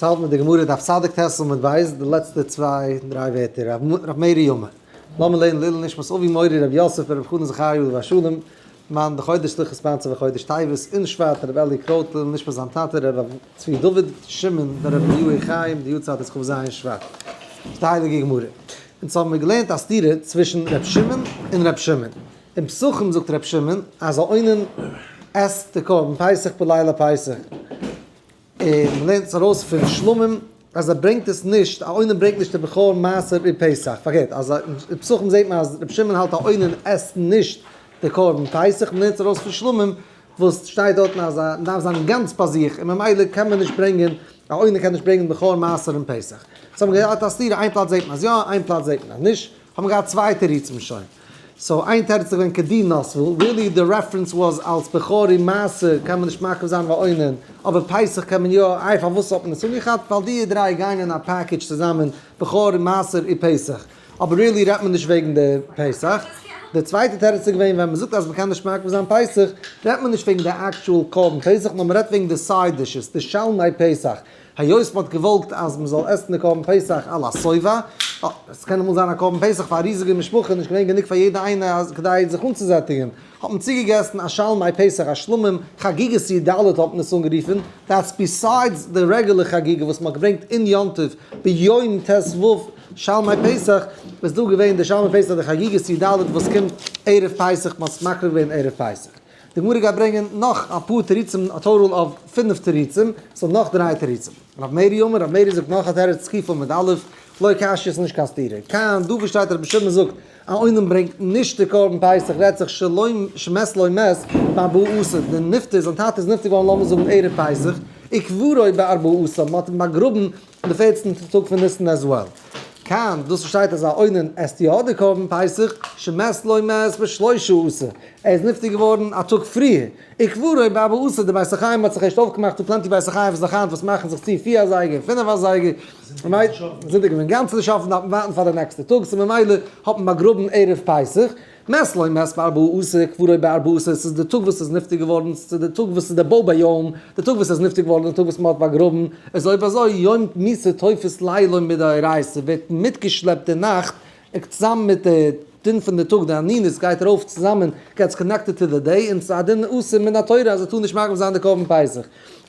צייט מיט די גמרא דף צדיק ט' עמוד ב', די לעצטע צוויי דריי ווערטער, רב מרי אמר, לאמיר לערנען לעילוי נשמת אבי מורי רבי יוסף ברב חנן זכריה עליו השלום, מאן דחודש סליחות פאנצע וחודש טבת אין שבט, רבי אלי קרויט לעילוי נשמת זיין טאטע רבי צבי דוד שמעון בן רבי אליהו חיים די יארצייט איז כ"ז שבט. די הייליגע גמרא. אונז האבן מיר געלערנט א סתירה צווישן ר' שמעון און ר' שמעון. אין פסחים זאגט ר' שמעון אז א אונן עסט די קרבן פסח בליל הפסח. און מ'לערנט עס ארויס פון שלמים אז ער ברענגט עס נישט, א אונן ברענגט נישט די בכור מעשר אין פסח, פארקערט אז אין פסחים זעט מען אז ר' שמעון האלט א אונן עסט נישט די קרבן פסח, מ'לערנט עס ארויס פון שלמים וואס שטייט דארטן אז ער דארף זיין גאנץ ביי זיך און ממילא קען מען נישט ברענגען, א אונן קען נישט ברענגען בכור מעשר אין פסח. סאו האבן מיר געהאט א סתירה, איין פלאץ זעט מען אז יא, איין פלאץ זעט מען אז נישט, האבן מיר געהאט צוויי תירוצים שוין. so איין תירוץ איז געווען כדי נסבל, really די reference was אלס בכור און מעשר קען מען נישט מקריב זיין באונן, אבער פסח קען מען יא, איי פארוואס האט מען עס אנגעכאפט? ווייל די דריי גייען אין א package צוזאמען, בכור און מעשר און פסח. אבער really רעדט מען נישט וועגן די פסח. די צווייטע תירוץ איז געווען ווען מען זאגט אז מען קען נישט מקריב זיין פסח, רעדט מען נישט וועגן די actual קרבן פסח, נאר מען רעדט וועגן די side dishes, די שלמי פסח. היות מען האט געוואלט אז מען זאל עסן די קרבן פסח על השובע, עס קען אמאל זיין א קרבן פסח פאר א ריזיגע משפחה נישט געווען גענוג פאר יעדע איינע אז כדי זיך אנצוזעטיגן, האט מען צוגעגעסן א שלמי פסח א שלמים, חגיגת י ד האט מען עס אנגערופן, that's besides די רעגולער חגיגה וואס מען האט געברענגט אין יום טוב ביום ט ו שלמי פסח, איז דא געווען די שלמי פסח די חגיגת י ד וואס קומט ערב פסח, מען האט עס מקריב געווען ערב פסח. די גמרא גייט ברענגען נאך אפאר תירוצים א total of פינף תירוצים, so נאך דריי תירוצים. רב מרי אמר, רב מרי זאגט נאך א תירוץ תקיף עמוד א', לא קשיא איז נישט קיין סתירה. כאן דא וואו שטייט רבי שמעון זאגט א אונן ברענגט נישט די קרבן פסח רעדט זיך שלא שמת לו מת בארבעה עשר, די נפטר זיין טאטע איז נפטר געווארן לאמיר זאגן ערב פסח, וקברו בארבעה עשר, מען האט אים באגראבן די פערצנטע טאג פון ניסן as well. כאן, דאס וואס שטייט אז א אונן עסט יא די קרבן פסח, שמת לו מת בשלושה עשר, ער איז נפטר געווארן א טאג פריער, וקברו בארבעה עשר, די בית החיים האט זיך ערשט אויפגעמאכט, דא plenty בית החיים וואס נאך היינט וואס מאכן זיך צו פיר אזייגער, פינף אזייגער, זונטאג איז מען אינגאנצן נישט אפן דארף מען ווארטן פאר די נעקסטע טאג, so ממילא האט מען באגראבן ערב פסח, מת לו מת בארבעה עשר, קברו בארבעה עשר, ס'איז די טאג וואס איז נפטר געווארן, ס'איז די טאג וואס איז די בו ביום, די טאג וואס איז נפטר געווארן, די טאג וואס מ'האט באגראבן, איז אויב אזוי יום מיתה תופס לילו מדאורייתא, ס'ווערט מיטגעשלעפט די נאכט צוזאמען מיט די דין פון די טאג, די אנינות גייט ארויף צוזאמען, gets connected to the day, און ס'איז א דין אסור מן התורה אז ער טאר נישט מקריב זיין די קרבן פסח.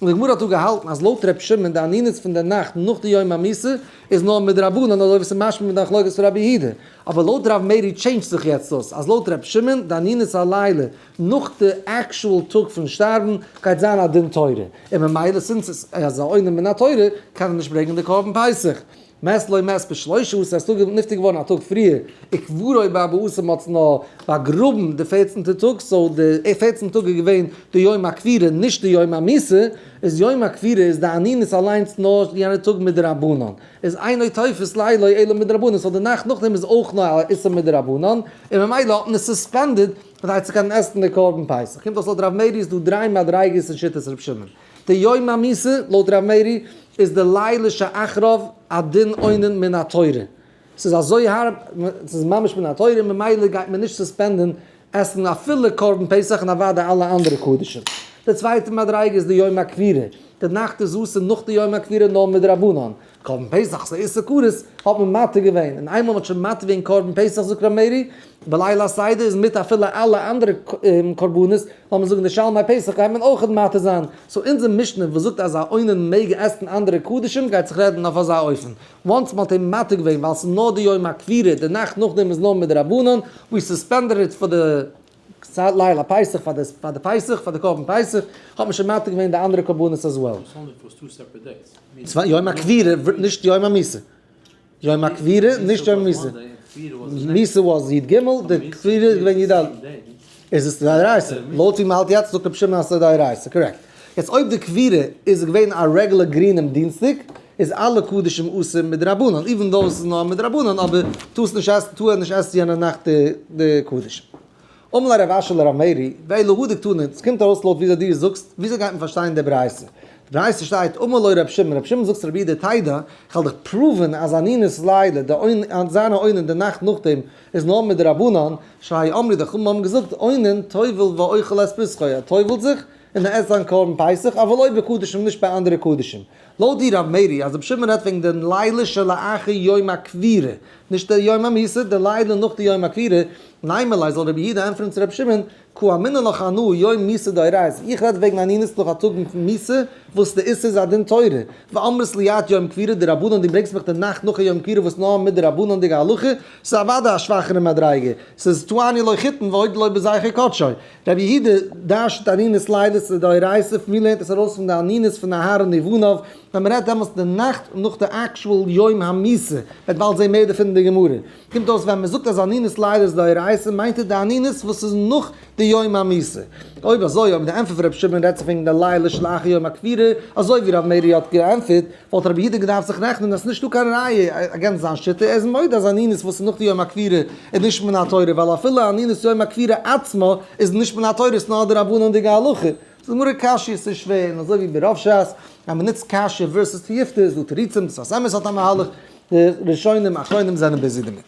און די גמרא האט דא געהאלטן אז לויט ר' שמעון די אנינות פון די נאכט נאך די יום המיתה איז נאר מדרבנן אזוי ווי ס'איז משמע מיט די מחלוקת פון רבי יהודה, אבער לויט רב מרי טשעינדזשט זיך יעצט דאס אז לויט ר' שמעון די אנינות הלילה נאך די actual טאג פון שטארבן גייט זיין א דין תורה, און ממילא since עס איז א אונן מן התורה קען ער נישט ברענגען די קרבן פסח. מת לו מת בשלושה עשר, ער איז נפטר געווארן א טאג פריער, וקברו בארבעה עשר מ'האט עס נאר באגראבן די פערצנטע טאג, so די פערצנטע טאג איז געווען די יום הקבורה נישט די יום המיתה, איז יום הקבורה איז די אנינות אליינס נאר יענע טאג מדרבנן, איז אינו תופס לילו אלא מדרבנן, so די נאכט נאכדעם איז אויך נאר א איסור מדרבנן, און ממילא האט מען עס suspended כדי צו קענען עסן די קרבן פסח. קומט אויס לויט רב מרי איז דא דריי מדריגות אין שיטת ר' שמעון. די יום המיתה, לויט רב מרי, איז די לילה שאחריו א דין אונן מן התורה. ס'איז אזוי הארב, ס'איז ממש מן התורה, ממילא גייט מען נישט suspend ן עסן אפילו קרבן פסח און אוודאי אלע אנדערע קדשים. די צווייטע מדריגה איז די יום הקבורה. די נאכט איז אסור נאך די יום הקבורה נאר מדרבנן. קרבן פסח ס'איז איסור כרת האט מען מתיר געווען, און איינמאל מ'האט שוין מתיר געווען קרבן פסח זאגט ר' מרי, בליל הסדר איז מיט אפילו אלע אנדערע קרבנות, לאמיר זאגן די שלמי פסח גייט מען אויכעט מתיר זיין, so אונזער משנה וואס זאגט אז א אונן מעג עסן אנדערע קדשים גייט זיך רעדן אויף אזא אופן, once מ'האט אים מתיר געווען ווייל ס'איז נאר די יום הקבורה, די נאכט נאכדעם איז נאר מדרבנן, we suspended it פאר די ליל הפסח פאר די פאר די פסח פאר די קרבן פסח האט מען שוין מתיר געווען די אנדערע קרבנות as well. צוויי יום הקבורה נישט יום המיתה. יום הקבורה נישט יום המיתה. מיתה was י ג, די קבורה איז געווען י ד. איז עס דאורייתא. לויט ווי מ'האלט יעצט זאגט רבי שמעון אז ס'איז דאורייתא, correct. יעצט אויב די קבורה איז געווען א רעגולער גרינעם דינסטאג, איז אלע קדשים אסור מדרבנן, even though עס איז נאר מדרבנן, אבער טארסט נישט עסן, טאר ער נישט עסן יענע נאכט די קדשים. אמר ליה רב אשי לרב מרי, ואלא הא דקתני, עס קומט ארויס לויט וויאזוי דו זאגסט, וויאזוי גייט מען פארשטיין די ברייתא? די ברייתא שטייט, אמר לו רבי שמעון, רבי שמעון זאגט צו רבי יהודה תדע, איך וועל דיך prove ן אז אנינות לילה, די זיינע אונן די נאכט נאכדעם איז נאר מדרבנן, שהרי אמרו די חכמים האבן געזאגט, אונן טובל ואוכל את פסחו, ער טובל'ט זיך. און ער עסט זיין קרבן פסח, אבל לא בקדשים נישט ביי אנדערע קדשים. לויט דיר רב מרי אז רבי שמעון רעדט וועגן די לילה שלאחר יום הקבירה, נישט די יום המיתה, די לילה נאך די יום הקבירה, נימא ליה זאל רבי יהודה ענטפערן צו רבי שמעון, קאמינא לך אנא יום מיתה דאורייתא, איך רעד וועגן אנינות נאך א טאג פון מיתה וואס די איסור איז א דין תורה, ואמרת לי את יום קבירה דרבנן דו ברענגסט מיך די נאכט נאך א יום קבירה וואס נאר מדרבנן'דיגע הלכה, ס'איז אוודאי א שוואכערע מדריגה, ס'איז טעני לא חיתן ועוד לא בזכר קדשו. רבי יהודה דרש'נט אנינות לילות דאורייתא, פון ווי לערנט עס ארויס פון די אנינות פון אהרן ובניו, ווען מ'רעדט דעמאלטס די נאכט נאך די actual יום המיתה, מ'וועט באלד זען מער דערפון אין די גמרא. קומט אויס ווען מ'זאגט אז אנינות לילות דאורייתא מיינט ער די אנינות וואס איז נאך די יום המיתה. אויב אזוי אויב די ענטפער פון רבי שמעון רעדט זיך וועגן די לילה שלאחר יום הקבורה, אזוי ווי רב מרי האט געענטפערט, וואלט רבי יהודה געדארפט זיך רעכענען אז ס'נישטא קיין ראיה against זיין שיטה, ער איז מודה אז אנינות וואס איז נאך די יום הקבורה איז נישט מן התורה, ווייל אפילו אנינות יום הקבורה עצמה איז נישט מן התורה, ס'נאר א דרבנן'דיגע הלכה. זאגט די גמרא קשיא ס'איז שווער, און אזוי ווי ברוב ש"ס אז מ'נוצט קשיא versus תיובתא איז דא תירוצים, די שפת אמת האט א מהלך, די ראשונים אחרונים זענען busy דערמיט.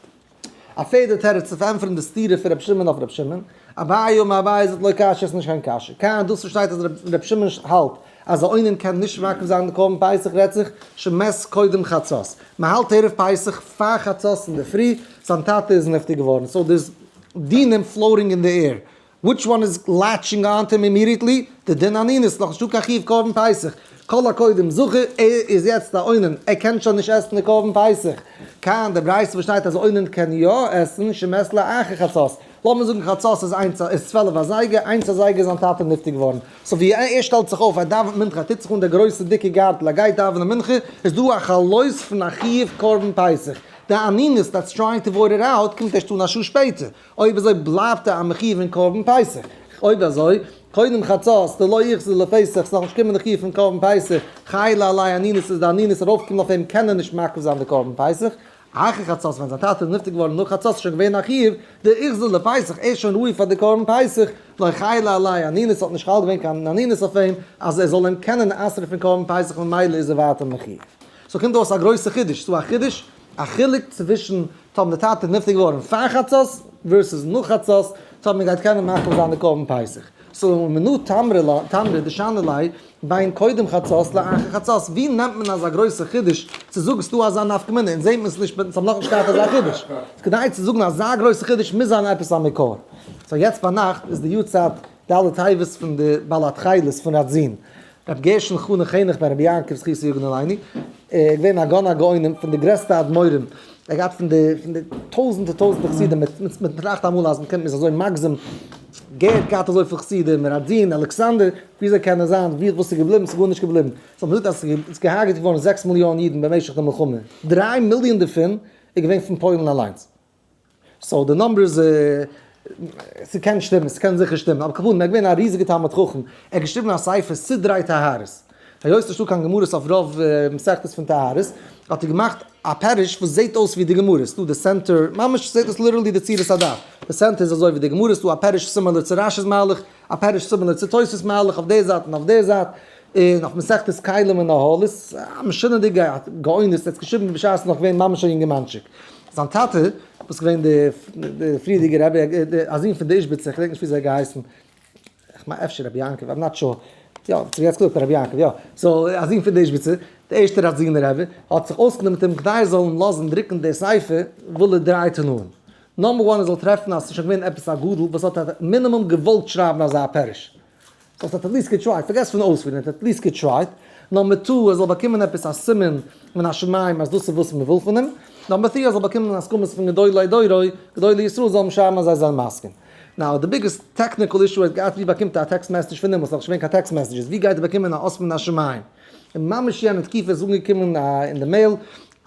א פערדע תירוץ צו פארענטפערן די סתירה פון רבי שמעון אויף רבי שמעון, אביי אמר אביי זאגט לא קשיא ס'איז נישט קיין קשיא, כאן דאס וואס שטייט אז רבי שמעון האלט אז א אונן קען נישט מקריב זיין די קרבן פסח רעדט זיך שמת קודם חצות, מען האלט ערב פסח פאר חצות אינדערפרי, זיין טאטע איז נפטר געווארן, so there's דינים floating אין די air, which one is latching on to him immediately? די דין אנינות, נאך נישטא קיין חיוב קרבן פסח, כל הקודם זכה, ער איז יעצט א אונן, ער קען שוין נישט עסן די קרבן פסח, כאן די ברייתא וואס שטייט אז אונן קען יא עסן, שמת לאחר חצות, לאמיר זאגן חצות איז איינס איז 12 אזייגער, איינס אזייגער איז זיין טאטע נפטר געווארן, so ווי ער שטעלט זיך אויף ער דאווענט מנחה, ער טוט זיך אן די גרויסע דיקע גארטל ער גייט דאווענען מנחה, איז דא א חלות פון א חיוב קרבן פסח, די אנינות that's trying to void it out קומט ערשט אן א שעה שפעטער. אויב אזוי בלייבט ער א מחיוב אין קרבן פסח. אויב אזוי, קודם חצות, דלא איחזי לפסח, ס'נאך נישט קומען די חיוב פון קרבן פסח, חיילה עלי אנינות איז די אנינות ארויפקומען אויף אים קען ער נישט מקריב זיין די קרבן פסח. אחר חצות ווען זיין טאטע איז נפטר געווארן נאך חצות איז שוין געווען א חיוב, דאיחזי לפסח, ער איז שוין ראוי פאר די קרבן פסח, לא חיילה עלי אנינות האט נישט חל געווען קיין אנינות אויף אים אז ער זאל אים קענען אסר'ן פון קרבן פסח ממילא איז ער ווייטער מחיוב. so קומט אויס א גרויסע חידוש, ס'דא א חידוש, א חילוק צווישן טאמער די טאטע איז נפטר געווארן פאר חצות versus נאך חצות, טאמער מען גייט קענען מקריב זיין די קרבן פסח. so מנא תמרי דשני ליה בין קודם חצות לאחר חצות, ווי נעמט מען אזא גרויסע חידוש צו זאגן ס'דא אזא נפקא מינה, אונז זעהט מען עס נישט, אונז האבן נאכנישט געהאט אזא חידוש. כדי צו זאגן אזא גרויסע חידוש מוז זיין עפעס א מקור. so יעצט ביינאכט איז די יארצייט ד' טבת פון די בעל התכלת פון ראדזין, רבי גרשון חנוך העניך בן רבי יעקב זכותו יגן עלינו, ער איז געווען א גאון הגאונים פון די גרעסטע אדמורים, ער האט געהאט פון די פון די טויזענטער טויזענטער חסידים, מען טראכט אמאל אז מען קען מען איז אזוי מגזם, גער האט געהאט אזויפיל חסידים, ראדזין, אלכסנדר, וויאזוי קען עס זיין, ווי וואס איז געבליבן, ס'איז גארנישט געבליבן, so מען זאגט אז ס'איז געהארגעט געווארן 6 מיליאן אידן במשך די מלחמה, 3 מיליאן דערפון איז געווען פון פוילן אליינס. so די numbers, ס'קען שטימען, ס'קען זיכער שטימען, אבער כמובן, ער איז געווען א ריזיגע תלמיד חכם, ער האט געשריבן א ספר סדרי טהרות, היות נישטא קיין גמרות אויף רוב מסכתות פון טהרות, האט ער געמאכט א פירוש וואס זעט אויס ווי די גמרות, ס'דא די center, ממש זעט אויס literally די צורת הדף, די center איז אזוי ווי די גמרות, ס'דא א פירוש similar צו רשי'ס מהלך, א פירוש similar צו תוס' מהלך אויף די זייט און אויף די זייט, און אויף מסכת כלים און אהלות, א משונה'דיגע גאונות, ער האט עס געשריבן בשעת ער איז נאך געווען ממש א יונגערמאנטשיק. זיין טאטע, וואס איז געווען די פריערדיגע רבי, א זון פון די איזשביצער, איך געדענק נישט ווי אזוי ער האט געהייסן, איך מיין אפשר רבי יעקב, I'm not sure, יא, האט זיך יעצט געזאגט רבי יעקב, יא, so א זון פון די איזשביצער, די ערשטע ראדזינער רבי, האט זיך אויסגענומען מיט אים כדי ער זאל אים לאזן דרוקן די ספר, וויל ער דריי תנאים. number one ער זאל טרעפן אז ס'איז שוין געווען עפעס א גדול וואס האט at minimum געוואלט שרייבן אזא פירוש. so עס האט at least גע try ט, פארגעס פון אויספירן, ער האט at least גע try ט. number two, ער זאל באקומען עפעס א סימן מן השמים אז דאס איז וואס מען וויל פון אים. number three, ער זאל באקומען הסכמות פון גדולי דורו, גדולי ישראל זאלן שרייבן אז זיי זענען מסכים. now, די biggest technical issue ער האט געהאט ווי באקומט ער א text message פון אים וואס נאכנישט געווען קיין text messages, ווי גייט ער באקומען א אות מן השמים? און ממש יענע תקופה איז אנגעקומען אין די mail,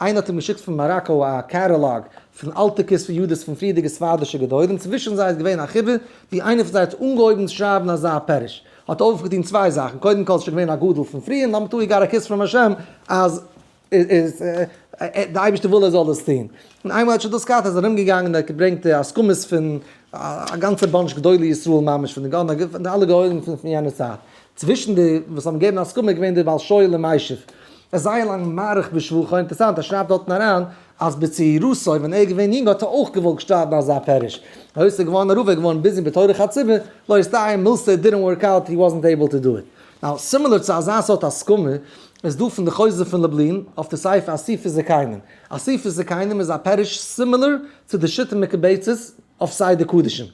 איינער האט אים געשיקט פון מאראקא א קאטאלאג פון אלטע כתבי ידות פון פריערדיגע ספרדישע גדולים, צווישן זיי איז געווען א חיבור ווי איינער פון זיי האט אנגעהויבן שרייבן אזא פירוש, האט אויפגעטון צוויי זאכן, קודם כל איז שוין געווען א גדול פון פריער, number two he got a kiss from השם אז די אייבערשטער וויל ער זאל דאס טון, און איינמאל ער האט שוין דאס געהאט איז ער ארומגעגאנגען און ער האט געברענגט הסכמות פון א גאנצע bunch גדולי ישראל ממש פון די אלע גאונים פון יענע צייט, צווישן די וואס האבן געגעבן הסכמה איז געווען דער בעל שואל ומשיב. ער איז זייער לאנג מאריך בשבחו, אינטערסאנט ער שרייבט דארטן אריין אז בצעירותו ווען ער איז געווען יונג האט ער אויך געוואלט שרייבן אזא פירוש, היות ער איז געווארן א רב ער איז געווארן busy בטורח הציבור, לא הסתייע מילתא it didn't work out he wasn't able to do it. Now, similar צו אזא סארט הסכמה איז דא פון די חוזה פון לובלין אויף די ספר אסיפת זקנים. אסיפת זקנים איז א פירוש similar צו די שיטה מקובצת אויף סדר קדשים.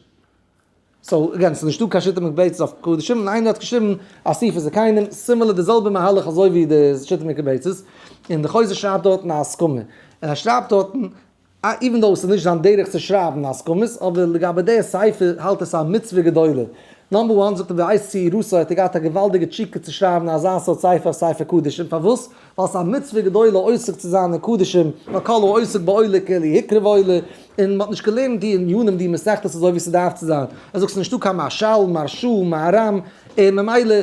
So, again, ס'איז נישטא קיין שיטה מקובצת אויף קדשים, און איינער האט געשריבן אסיפת זקנים, similar די זעלבע מהלך אזוי ווי די שיטה מקובצת, און די חוזה שרייבט דארטן א הסכמה, און ער שרייבט דארטן, even though ס'איז נישט זיין דרך צו שרייבן הסכמות, אבער לגבי די ספר האלט ער ס'איז א מצוה גדולה. Number one זאגט ער בעת צעירותו האט ער געהאט א געוואלדיגע תשוקה צו שרייבן אזא סארט ספר אויף ספר קדשים, פארוואס? ווייל ס'איז א מצוה גדולה עוסק צו זיין אין קדשים, ווייל כל העוסק בעולה כאילו הקריב עולה, און מ'האט נישט געלערנט די ענינים די מסכתות אזוי ווי ס'דארף צו זיין, ער זאגט ס'איז נישטא קיין מהרשל, מהרשא, מהרם, און ממילא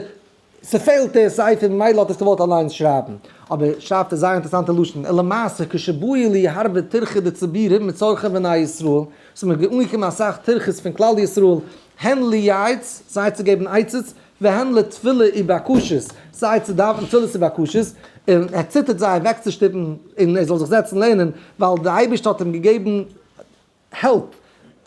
ס'פעלט דער ספר ממילא האט ער עס געוואלט אליינס שרייבן, אבער שרייבט ער זייער אינטערעסאנטע לשון, ולמעשה כשבאו לי הרבה טירחא דציבורא מצרכי בני ישראל, ס'איז מיר אנגעקומען אסאך טירחות פון כלל ישראל, הן לייעץ, סיי צו געבן עצות, והן לתפילה ובקשות, סיי צו דאווענען תפילות ובקשות, און ער ציטערט זיי אוועקצושטופן און ער זאל זיך זעצן לערנען, ווייל דער אייבערשטער האט אים געגעבן help,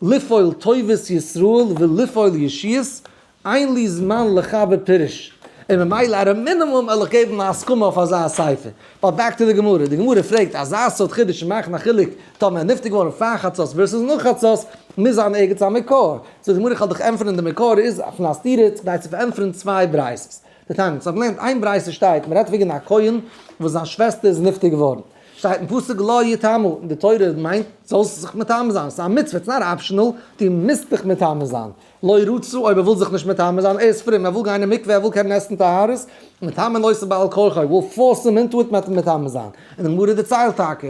לפעול טובת ישראל ולפעול ישועות, אין לי זמן לחבר פירוש, און ממילא at a minimum וועל איך געבן א הסכמה אויף אזא ספר. But back to די גמרא, די גמרא פרעגט אזא סארט חידוש און מאכן א חילוק טאמער ער נפטר געווארן פאר חצות versus נאך חצות, מוז זיין ערגעץ א מקור. זאגט די גמרא איך וועל דיך ענטפערן די מקור איז אויפן א סתירה כדי צו פארענטפערן צוויי ברייתות. דתניא, ס'האט געלערנט איין ברייתא שטייט מ'רעדט וועגן א כהן וואס זיין שוועסטער איז נפטר געווארן, שטייט אין פסוק לא יטמא, און די תורה מיינט זאלסט זיך מטמא זיין, ס'איז א מצוה, it's not optional, דו מוזט דיך מטמא זיין. לא רצה, אויב ער וויל זיך נישט מטמא זיין, ער איז פרום, ער וויל גיין אין מקווה, ער וויל קענען עסן טהרות, מטמאין אותו בעל כרחו, will force him into it מ'וועט אים מטמא זיין. און די גמרא דערציילט טאקע,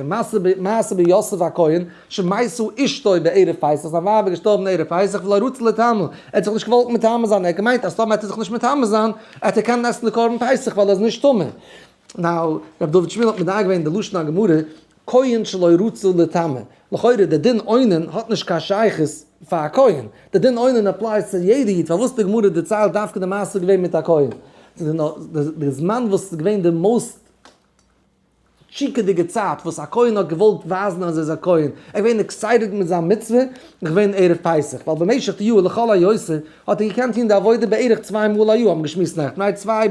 מעשה ביוסף הכהן, שמתה אשתו בערב פסח, זיין ווייב איז געשטארבן ערב פסח, ולא רצה לטמא, ער האט זיך נישט געוואלט מטמא זיין, ער האט געמיינט אז טאמער וועט ער זיך נישט מטמא זיין, וועט ער קענען עסן די קרבן פסח ווייל ער איז נישט טמא. Now, רבי דוד שמואל האט מדייק געווען די לשון הגמרא, כהן שלא רצה לטמא. לכאורה די דין אונן האט נישט קיין שייכות פאר א כהן. די דין אונן applies צו יעדע איד, פארוואס די גמרא דערציילט דווקא די מעשה איז געווען מיט א כהן. די זמן וואס איז געווען די most תשוקה'דיגע צייט וואס א כהן האט געוואלט ווייזן אז ער איז א כהן, ער איז געווען excited מיט זיין מצוה, איז געווען ערב פסח, ווייל במשך די יאר לכל היותר האט ער געקענט טון די עבודה בערך צוויי מאל א יאר, האבן געשמועסט נעכטן, right צוויי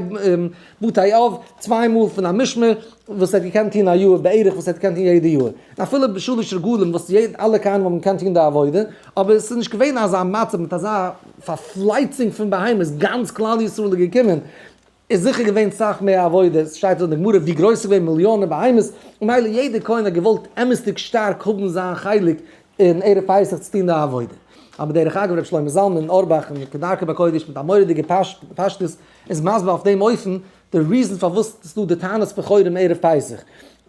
בתי אב, צוויי מאל פון א משמר וואס ער האט געקענט טון א יאר בערך וואס ער האט געקענט טון יעדע יאר, און אפילו בשלש רגלים וואס יעדע אלע כהנים האבן געקענט טון די עבודה, אבער עס איז נישט געווען אזא מצב מיט אזא פארפלייצונג פון בהמות, גאנץ כלל ישראל איז געקומען, איז זיכער געווען סאך מער עבודה, עס שטייט אין די גמרא ווי גרויס איז געווען מיליאנען בהמות, ממילא יעדער כהן האט געוואלט אמת'דיג שטארק האבן זיין חלק אין ערב פסח צו טון די עבודה. אבער דרך אגב רבי שלמה זלמן אורבאך אין כדרכו בקודש מיט א מורא'דיגע פשטות איז מסביר אויף דעם אופן די reason פארוואס ס'איז דא די תענית בכורים ערב פסח.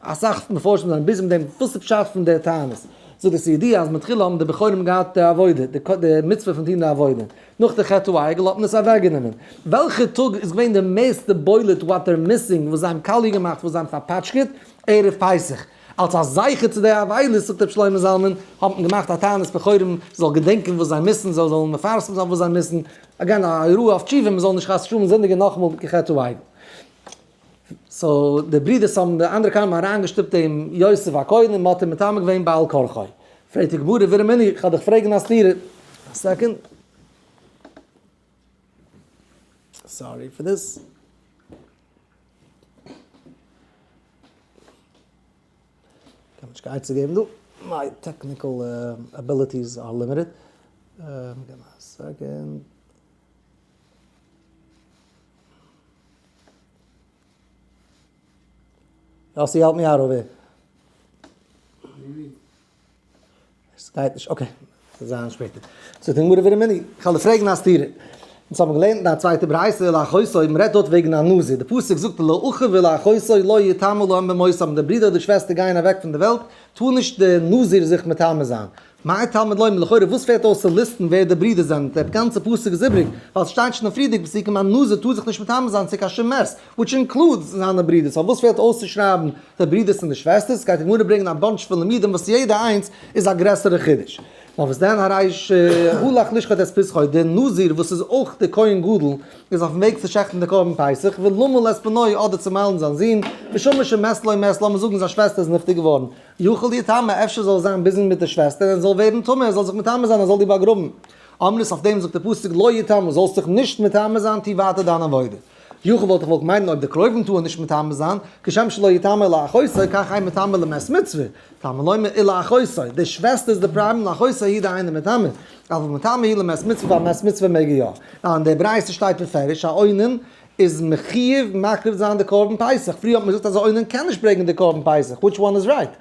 אסאך מפרשים זענען busy מיט דעם, וואס איז פשט פון די תענית? זאגט עס איז ידוע אז מתחילה האבן די בכורים געהאט די עבודה, די מצוה פון טון די עבודה. נאך די חטא העגל האט מען עס אוועקגענומען. וועלכע טאג איז געווען די מערסטע בולט what they're missing וואס זיי האבן קאליע געמאכט וואס זיי האבן פארפאטשקעט? ערב פסח. אלס א זכר צו די אבילות זאגט רבי שלמה זלמן האט מען געמאכט א תענית בכורים זאל געדענקען וואס זיי miss ן זיי זאלן מפרסם זיין וואס זיי miss ן. Again א הוראה אויף תשובה מען זאל נישט חס ושלום זינדיגען נאכאמאל כחטא העגל. So די ברידערס האבן די אנדערע כהנים אריינגעשטופט דעם יוסף הכהן און מ'האט אים מטמא געווען בעל כרחו. פרעגט די גמרא ורמינהי, איך וועל דיך פרעגן א סתירה. א second. Sorry for this. קען נישט קיין עצה געבן דא. My technical abilities are limited. give me a second. יאסי help me out over here. עס גייט נישט, okay. ס'וועט זיין שפעטער. זאגט די גמרא ורמינהי, איך וועל דיר פרעגן א סתירה. אונז האבן געלערנט אין א צווייטע ברייתא לאחותו, מען רעדט דארט וועגן א נזיר. די פסוק זאגט לאחיו ולאחותו לא יטמא להם במותם, די ברודער אדער שוועסטער גייען אוועק פון די וועלט, טאר נישט די נזיר זיך מטמא זיין. מאי תלמוד לומר, לכאורה וואס פעלט אויס צו list ן ווער די ברידער זענען, דער גאנצע פסוק איז איבריג, ווייל ס'שטייט שוין אין פריערדיגע פסוקים אז נזיר טאר זיך נישט מטמא זיין צו קיין שום מת, which includes זיינע ברידער, so וואס פעלט אויס צו שרייבן די ברידערס און די שוועסטערס, גייט די גמרא ברענגען א bunch פון לימודים וואס יעדע איינס איז א גרעסערע חידוש. נאר וואס דען הרי שהלך לשחוט את פסחו, דער נזיר וואס איז אויך דער כהן גדול איז אויפן וועג צו שעכטן די קרבן פסח, ולמול את בנו אדער צו מל'ן זיין זון, ושמע שמת לו מת, לאמיר זאגן זיין שוועסטער איז נפטר געווארן, יכול יטמא, אפשר זאל ער זיין busy מיט די שוועסטער און ער זאל ווערן טמא, ער זאל זיך מטמא זיין, ער זאל איר באגראבן. אמרת אויף דעם זאגט דער פסוק לא יטמא, זאלסט זיך נישט מטמא זיין, טו ווייטער דיין עבודה. יכול וואלט איך וואלט מיינען אויב די קרובים טוען נישט מטמא זיין, כשם שלא יטמא לאחותו כך אין מטמא למת מצוה, תלמוד לומר ולאחותו, די שוועסטער איז די פראבלעם לאחותו הוא דאינו מטמא, אבל מטמא הוא למת מצוה ווייל מת מצוה מעג ער יא. ווייל אין די ברייתא שטייט בפירוש א אונן איז מחיוב מקריב זיין די קרבן פסח, פריער האט מען געזאגט אז א אונן קען נישט ברענגען די קרבן פסח, which one is right?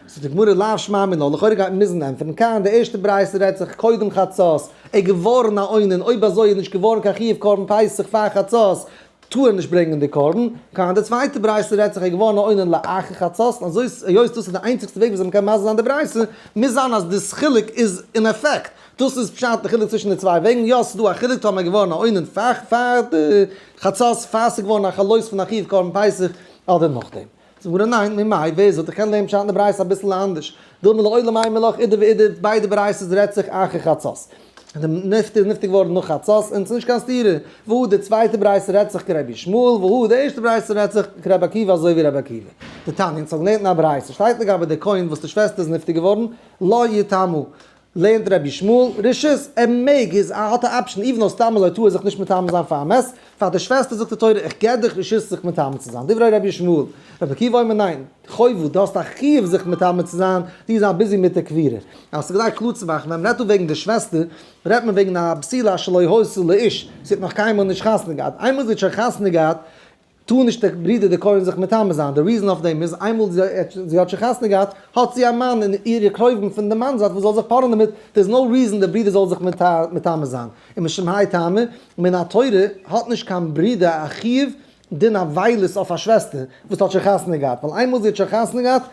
זאגט די גמרא לאו שמע מינה, לכאורה גייט מען מוזן ענטפערן כאן, די ערשטע ברייתא רעדט זיך קודם חצות, ער געווארן א אונן, אויב אזוי איז נישט געווארן קיין חיוב קרבן פסח פאר חצות, טאר ער נישט ברענגען די קרבן, כאן די צווייטע ברייתא רעדט זיך ער געווארן א אונן לאחר חצות, און אזוי היות דאס איז די איינציגסטע וועג וויאזוי מען קען מסביר זיין די ברייתא, מוז זיין אז דאס חילוק איז אין עפעקט, דאס איז פשט די חילוק צווישן די צוויי וועגן, יא ס'איז דא א חילוק טאמער געווארן א אונן פאר פאר די חצות, פאר ס'איז געווארן א חלות פון א חיוב קרבן פסח, אדער נאכדעם. זאגט גמרא ניין, ממאי, ווער זאגט איך קען לערנען פשט אין די ברייתא אביסל אנדערש, דילמא לעולם אימא לך אידי ואידי, ביידע ברייתות רעדט זיך אחר חצות, און די נפטר איז נפטר געווארן נאך חצות, און ס'איז נישט קיין סתירה, והא די צווייטע ברייתא רעדט זיך כרבי ישמעאל, והא די ערשטע ברייתא רעדט זיך כרבי עקיבא אזוי ווי רבי עקיבא. דתניא, אונז האבן געלערנט אין א ברייתא, שטייט לגבי די כהן וואס די שוועסטער איז נפטר געווארן, לא יטמא, לערנט רבי ישמעאל, רשות, ער מעג, איז ער האט א option, even though סתם אזוי טאר ער זיך נישט מטמא זיין פאר א מת, פאר די שוועסטער זאגט די תורה איך געב דיך רשות זיך מטמא צו זיין, דברי רבי ישמעאל, רבי עקיבא אומר ניין, חובה, דו האסט א חיוב זיך מטמא צו זיין, דו זיי busy מיט די קבירה. אז ס'איז כדאי קלאר צו מאכן, ווען מ'רעדט דא וועגן די שוועסטער, רעדט מען וועגן א בתולה שלא היתה לאיש, זי האט נאך קיינמאל נישט חתונה געהאט, איינמאל זי האט שוין חתונה געהאט, טאר נישט דער ברודער דער כהן זיך מטמא זיין, די reason אויף דעם איז, איינמאל זי האט שוין חתונה געהאט, האט זי א מאן און אירע קרובים פון די מאן זייט וואס זאל זיך פארען דערמיט, there is no reason דער ברודער זאל זיך מטמא זיין, און משום האי טעמא, מן התורה האט נישט קיין ברודער א חיוב דין אבילות אויף א שוועסטער וואס האט שוין חתונה געהאט, ווייל איינמאל זי האט שוין חתונה געהאט,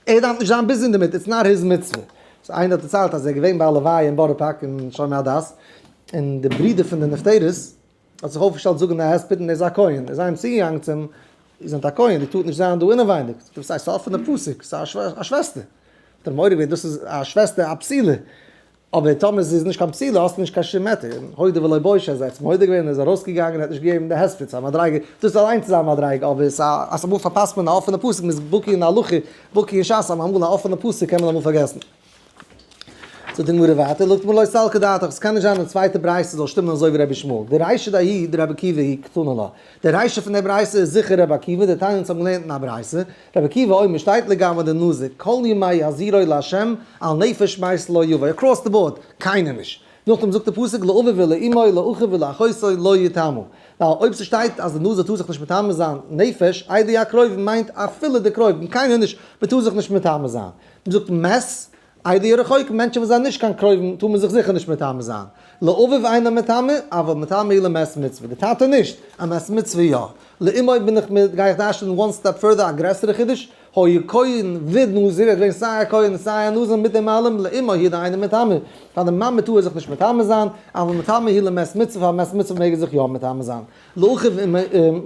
ער דארף נישט זיין busy דערמיט, it's not his מצוה. so איינער האט דערציילט אז ער איז געווען ביי א לוויה אין בארא פארק אין שומרי הדת, און די ברודער פון די נפטרת, האט זיך אויפגעשטעלט זאגן א הספד און ער איז א כהן, איז איינער צוגעגאנגען צו אים, איר זענט א כהן, איר טארט נישט זיין דא אינעווייניג, זאגט ער, וואס הייסט, ס'איז א אפענע פסוק, ס'איז א שוועסטער, האט ער מעורר געווען, דאס איז א שוועסטער א בתולה, אבער טאמער זי איז נישט קיין בתולה האסטו נישט קיין שום היתר, און הודה ולא בוש, ער איז מודה געווען, ער איז ארויסגעגאנגען, ער האט נישט געגעבן די הספד, ס'איז א מדריגה, דאס אליינס איז א מדריגה, אבער ס'איז א, אז אמאל פארפאסט מען א אפענע פסוק, מ'איז בקי אין הלכה, בקי אין שס, אמאל א אפענע פסוק קען מען אמאל פארגעסן. זאגט די גמרא ווייטער, זאגט די גמרא לא סלקא דעתך, עס קען נישט זיין אז די צווייטע ברייתא זאל שטימען אזוי ווי רבי ישמעאל, די רישא דהאי דרבי עקיבא היא קתני לה, די רישא פון דער ברייתא איז זיכער רבי עקיבא, דתניא אונז האבן געלערנט אין א ברייתא, רבי עקיבא אומר שטייט לגבי די נזיר, כל ימי הזירו לה' על נפש מת לא יבוא, across the board, קיינער נישט. נאכדעם זאגט די פסוק לאביו ולאמו לאחיו ולאחותו לא יטמא. ווייל אויב ס'שטייט אז די נזיר טאר זיך נישט מטמא זיין נפש, אלו הקרובים מיינט אפילו די קרובים, קיינער נישט, מ'טאר זיך נישט מטמא זיין. מ'זאגט מת, אלו הרחוקים, מענטשן וואס זענען נישט קיין קרובים טאר מען זיך זיכער נישט מטמא זיין. לאביו אינו מטמא, אבל מטמא הוא למת מצוה. די טאטע נישט, א מת מצוה יא. לאמו בין איך מיט, גיי איך דרש'נען one step further א גרעסערע חידוש, היה כהן ונזיר, ער איז געווען סיי א כהן און סיי א נזיר מיט דעם אלעם, לאמו הוא דאינו מטמא. פאר די מאמע טאר ער זיך נישט מטמא זיין, אבל מטמא הוא למת מצוה, פאר מת מצוה מעג ער זיך יא מטמא זיין. לאחיו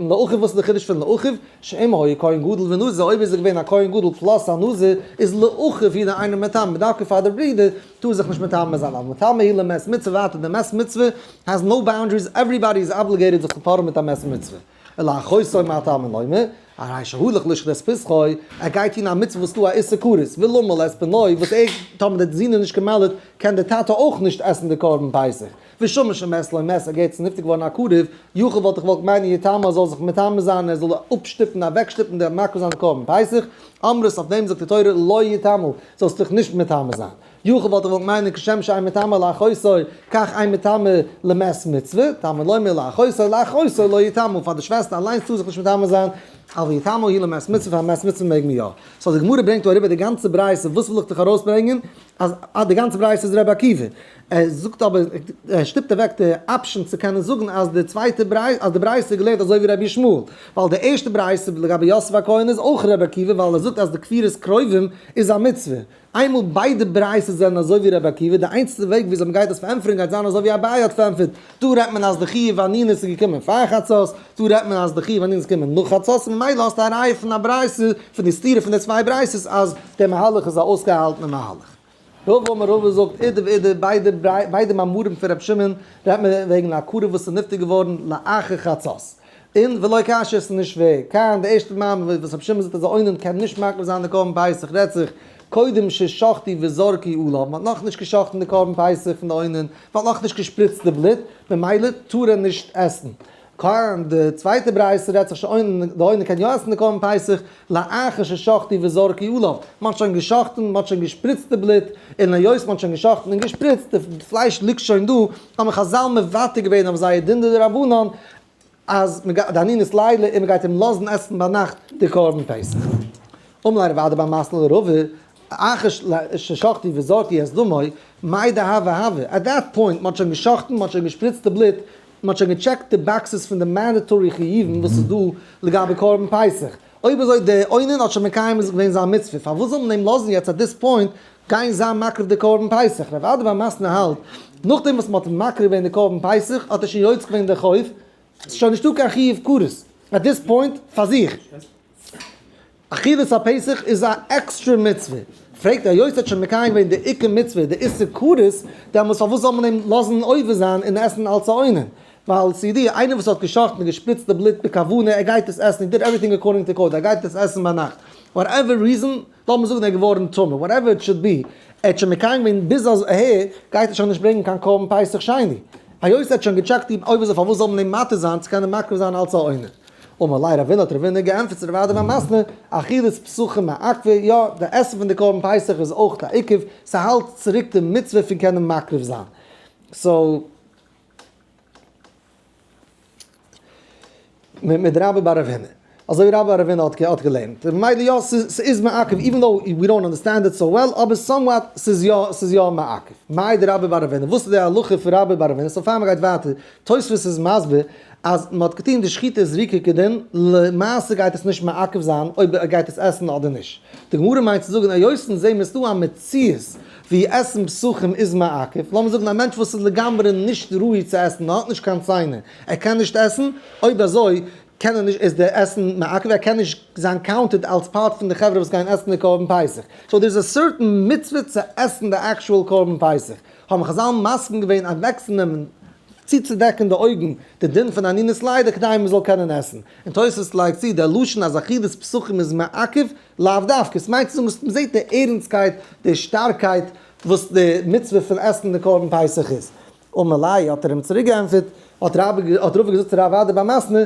לאחיו וואס איז די חידוש פון לאחיו? שאם היה כהן גדול ונזיר, אויב איז ער געווען א כהן גדול plus א נזיר, איז לאחיו הוא דאינו מטמא, דווקא פאר די ברודער טאר זיך נישט מטמא זיין, אבל מטמא הוא למת מצוה ווייטער די מת מצוה has no boundaries, everybody איז obligated זיך צו פארען מיט א מת מצוה. ולאחותו מה תלמוד לומר, הרי שהלך לשחוט את פסחו, ער גייט טון א מצוה וואס איז דא א איסור כרת, ולמול את בנו, וואס ער, טאמער די זון איז נישט גע'מל'ט, קען די טאטע אויך נישט עסן די קרבן פסח. ושמע שמת לו מת, ער גייט ס'איז נפטר געווארן א קרוב, יכול וואלט איך געוואלט מיינען יטמא זאל זיך מטמא זיין ער זאל אפשטופן אוועקשטופן די מקריב זיין די קרבן פסח, אמרת אויף דעם זאגט די תורה לא יטמא, זאלסט דיך נישט מטמא זיין, יכול וואלט איך געוואלט מיינען כשם שאין מטמא לאחותו כך אין מטמא למת מצוה, תלמוד לומר לאחותו לאחותו לא יטמא, פאר די שוועסטער אליינס טאר זיך נישט מטמא זיין, אבל יטמא הוא למת מצוה פאר מת מצוה מעג מען יא. so די גמרא ברענגט דא אריבער די גאנצע ברייתא, וואס וויל איך דיך ארויסברענגען? אז די גאנצע ברייתא איז רבי עקיבא. ער זאגט אבער, ער שטופט אוועק די option צו קענען זאגן אז די צווייטע ברייתא, אז די ברייתא איז געלערנט אזוי ווי רבי ישמעאל. ווייל די ערשטע ברייתא לגבי יוסף הכהן איז אויך רבי עקיבא ווייל ער זאגט אז די קבורת קרובים איז א מצוה. איינמאל ביידע ברייתות זענען אזוי ווי רבי עקיבא, די איינציגסטע וועג וויאזוי מ'גייט עס פארענטפערן גייט זיין אזוי ווי אביי האט פארענטפערט, דא רעדט מען אז די חיוב אנינות איז געקומען פאר חצות, דא רעדט מען אז די חיוב אנינות איז געקומען נאך חצות, ממילא האסטו א ראיה פון א ברייתא, פון די סתירה פון די צוויי ברייתות אז דער מהלך איז א אויסגעהאלטענע מהלך. רבא אמר רבא זאגט אידי ואידי ביידע ביידע מאמרים פון רבי שמעון רעדט מען וועגן א קרוב וואס איז נפטר געווארן לאחר חצות. און ולא קשיא עס איז נישט שווער. כאן די ערשטע מאמר וואס רבי שמעון זאגט אז א אונן קען נישט מקריב זיין די קרבן פסח רעדט זיך קודם ששחטו וזרקו עליו, מען האט נאכנישט געשחט'ן די קרבן פסח פון די אונן, מען האט נאכנישט געשפריצט די בלוט, ממילא טאר ער נישט עסן. כאן די צווייטע ברייתא רעדט זיך שוין די אונן קען יא עסן די קרבן פסח לאחר ששחטו וזרקו עליו, מען האט שוין געשחט'ן, מען האט שוין געשפריצט די בלוט, און היות מען האט שוין געשחט'ן און געשפריצט, די פלייש ליגט שוין דא, האבן חזל מוותר געווען אויף זייער דין דרבנן, אז מען גייט די אנינות לילה און מען גייט אים לאזן עסן ביינאכט די קרבן פסח. אמר ליה רב אדא בר מתנא לרבא, אחר ששחטו וזרקו את דמו, מאי דהוה הוה, at that point, מען האט שוין געשחט'ן, מען האט שוין געשפריצט די בלוט, מען האט שוין געטשעקט די boxes פון די mandatory חיובים וואס איז דא לגבי קרבן פסח, אויב אזוי די אונן האט שוין מקיים געווען זיין מצוה, פארוואס זאל מען אים לאזן יעצט at this point גיין זיין מקריב די קרבן פסח? רב אדא בר מתנא האלט, נאכדעם וואס מען האט מקריב געווען די קרבן פסח האט ער שוין יוצא געווען די חוב, ס'איז שוין נישטא קיין חיוב כרת at this point פאר זיך. אכילת הפסח איז א עקסטרע מצוה. פרעגט ער, היות ער האט שוין מקיים געווען די עיקר מצוה, די איסור כרת, דעמאלטס פארוואס זאל מען אים לאזן עובר זיין און עסן אלץ א אונן? ווייל ס'ידוע, איינער וואס האט געשחט'ן און געשפריצט די בלוט בכוונה, ער גייט עס עסן, he did everything according to code, ער גייט עס עסן ביינאכט, whatever reason, לאמיר זאגן ער איז געווארן טמא, whatever it should be, ער האט שוין מקיים געווען ביז אהער, גייט ער שוין נישט ברענגען קיין קרבן פסח שני. היות ער האט שוין געטשעקט די עובר זיין פארוואס זאל מען אים מתיר זיין צו קענען מקריב זיין אלץ א אונן? אמר ליה רבינא האט רבינא געענטפערט צו רב אדא בר מתנא, אכילת פסחים מעכבא, יא, די עסן פון די קרבן פסח איז אויך א עיכוב, ס'האלט צוריק די מצוה פון קענען מקריב זיין. so. מיט רבה בר רב הונא. אזוי ווי רבה בר רב הונא האט געלערנט. ממילא יא, ס'איז מעכב, even though we don't understand it so well, אבער somewhat ס'איז יא, ס'איז יא מעכב. מאי דרבה בר רב הונא? וואס איז די הלכה פון רבה בר רב הונא? so פאר מ'גייט ווייטער, תוספות איז מסביר אז מ'האט געטון די שחיטה זריקה כדין, למעשה גייט עס נישט מעכב זיין אויב ער גייט עס עסן אדער נישט. די גמרא מיינט צו זאגן היות אונז זעהן מיר ס'דא א מציאות ווי עסן פסחים איז מעכב, לאמיר זאגן א מענטש וואס איז לגמרי נישט ראוי צו עסן, ער האט נישט קיין ציינער, ער קען נישט עסן, אויב אזוי קען ער נישט, איז די עסן מעכב, ער קען נישט זיין counted אלס part פון די חברה וואס גייען עסן די קרבן פסח. so דער איז א certain מצוה צו עסן די actual קרבן פסח. האבן חזל מסכים געווען אוועקצונעמען, צוצודעקן די אויגן, די דין פון אנינות לידה כדי מען זאל קענען עסן. און תוספות לייגט צו, דער לשון אז אכילת פסחים איז מעכב, לאו דווקא, עס מיינט צו זאגן אז מען זעט די ערנסטקייט, די שטארקייט וואס די מצוה פון עסן די קרבן פסח איז. אמר ליה, האט ער אים צוריק געענטפערט, האט רבא געזאגט צו רב אדא בר מתנא,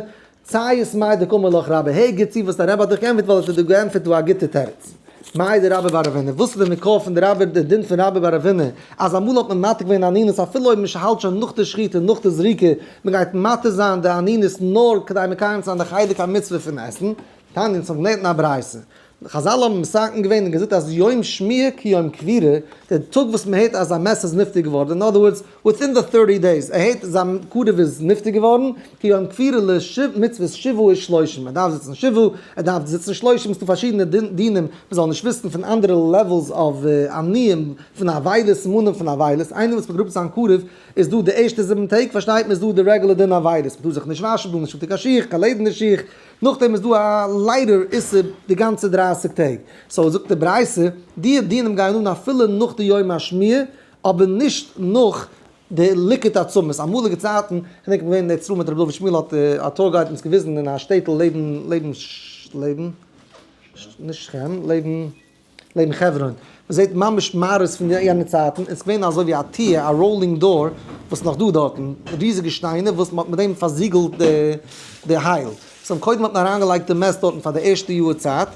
ציית מאי דקאמר לך רבה, הער גוט צו וואס דיין רבי האט דיך געענטפערט ווייל ער האט דיר געענטפערט דא א גוטע תירוץ. מאי דרבה בר רב הונא, וואס איז די מקור פון די רבי די דין פון רבה בר רב הונא אז אמאל האט מען מתיר געווען אנינות אפילו אויב מען האלט שוין נאך די שחיטה נאך די זריקה, מען גייט מתיר זיין די אנינות נאר כדי מקיים צו זיין די חלק המצוה פון עסן, תניא אונז האבן געלערנט אין א ברייתא. חזל האבן מתקן געווען און געזאגט אז יום שמיעה כיום קבירה, דער טאג וואס מען הערט אז א מת איז נפטר געווארן, in other words, within the thirty days, ער הערט זיין קרוב איז נפטר געווארן, כיום קבירה למצוות שבעה ושלושים, ער דארף זיצן שבעה, ער דארף זיצן שלושים, ס'דא פארשידענע דינים, מען זאל נישט וויסן פון אנדערע levels of עניים, פון אבילות, סימנים פון אבילות, איינער וואס באגראבט זיין קרוב, איז דא די ערשטע 7 טעג פארשטייט מען איז דא די רעגולער דין אבילות, מען טאר זיך נישט וואשן, מען טאר נישט אנטון קיין שיך, קיין לעדערנע שיך, נאכדעם איז דא א ליידער איסור די גאנצע 30 טעג. so זאגט די ברייתא, די דינים גייען אן אפילו נאך די יום השמיעה, אבער נישט נאך די ליקוט עצמות. אמאליגע צייטן, כ'דענק כ'בין געווען אין ארץ ישראל מיט רבי דוד שמואל האט א tour guide אונז געוויזן אין א שטעטל לעבן, לעבן, לעבן, נישט שכם, לעבן, לעבן חברון, מען זעט ממש מערות פון יענע צייטן, עס איז געווען אזוי ווי א טיר, א rolling door, וואס נאך דא דארטן, ריזיגע שטיינער וואס מען האט מיט דעם פארזיגלט די הייל. so קודם האט מען אריינגעלייגט די מת דארטן פאר די ערשטע יאר צייט,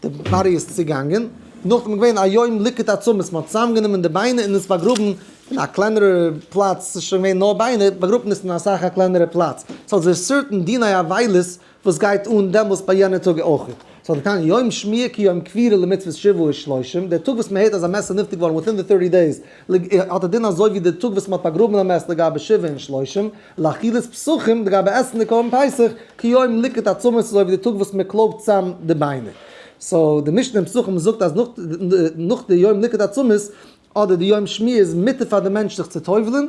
די body איז צוגאנגען, נאכדעם איז געווען א יום ליקוט עצמות, מען האט צוזאמגענומען די ביינער און עס באגראבן אין א קלענערע פלאץ, ס'איז שוין געווען נאר ביינער, באגראבט מען עס אין אסאך א קלענערע פלאץ. so there's certain דיני אבילות וואס גייט אן דעמאלס ביי יענע טאג אויך. so דתניא יום שמיעה כיום קבירה למצוות שבעה ושלושים, דער טאג וואס מען הערט אז א מת איז נפטר געווארן within the thirty days, האט א דין אזוי ווי דער טאג וואס מען האט באגראבן א מת לגבי שבעה און שלושים, לאכילת פסחים לגבי עסן די קרבן פסח, כיום ליקוט עצמות אזוי ווי די טאג וואס מען קלויבט צאם די ביינער. so די משנה אין פסחים זאגט אז נאך די יום ליקוט עצמות אדער די יום שמיעה איז מותר פאר די מענטש זיך צו טובל'ן,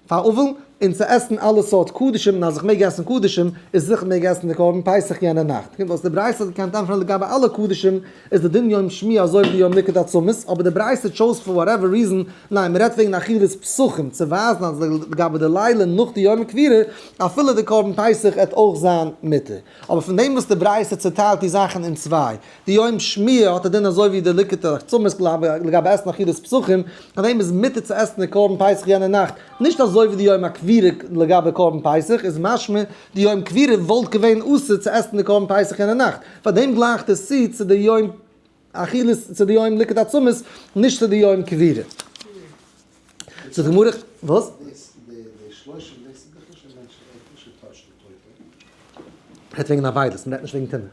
פאר אבל, און צו עסן אלע סארט קדשים, און אז איך מעג עסן קדשים, איז זיכער מעג עסן די קרבן פסח יענע נאכט. קומט אויס די ברייתא האט געקענט ענטפערן לגבי אלע קדשים איז די דין יום שמיעה אזוי ווי די יום ליקוט עצמות, אבער די ברייתא chose for whatever reason, ניין מ'רעדט וועגן אכילת פסחים, צו ווייזן אז לגבי די לילה נאך די יום הקבורה, אפילו די קרבן פסח עט אויך זיין מותר. אבער פון דעם וואס די ברייתא צוטיילט די זאכן אין צוויי, די יום שמיעה האט א דין אזוי ווי די ליקוט עצמות לגבי עסן אכילת פסחים, פאר דעם איז מותר צו עסן די קרבן פסח יענע נאכט, נישט אזוי ווי די יום הקבורה לגבי קרבן פסח, איז משמע די יום קבורה וואלט געווען אסור צו עסן די קרבן פסח יענע נאכט, פאר דעם גלייכט עס צו צו די יום אכילת צו די יום ליקוט עצמות, נישט צו די יום קבורה. זאגט די גמרא, וואס? רעדט וועגן אבילות, מ'רעדט נישט וועגן טומאה.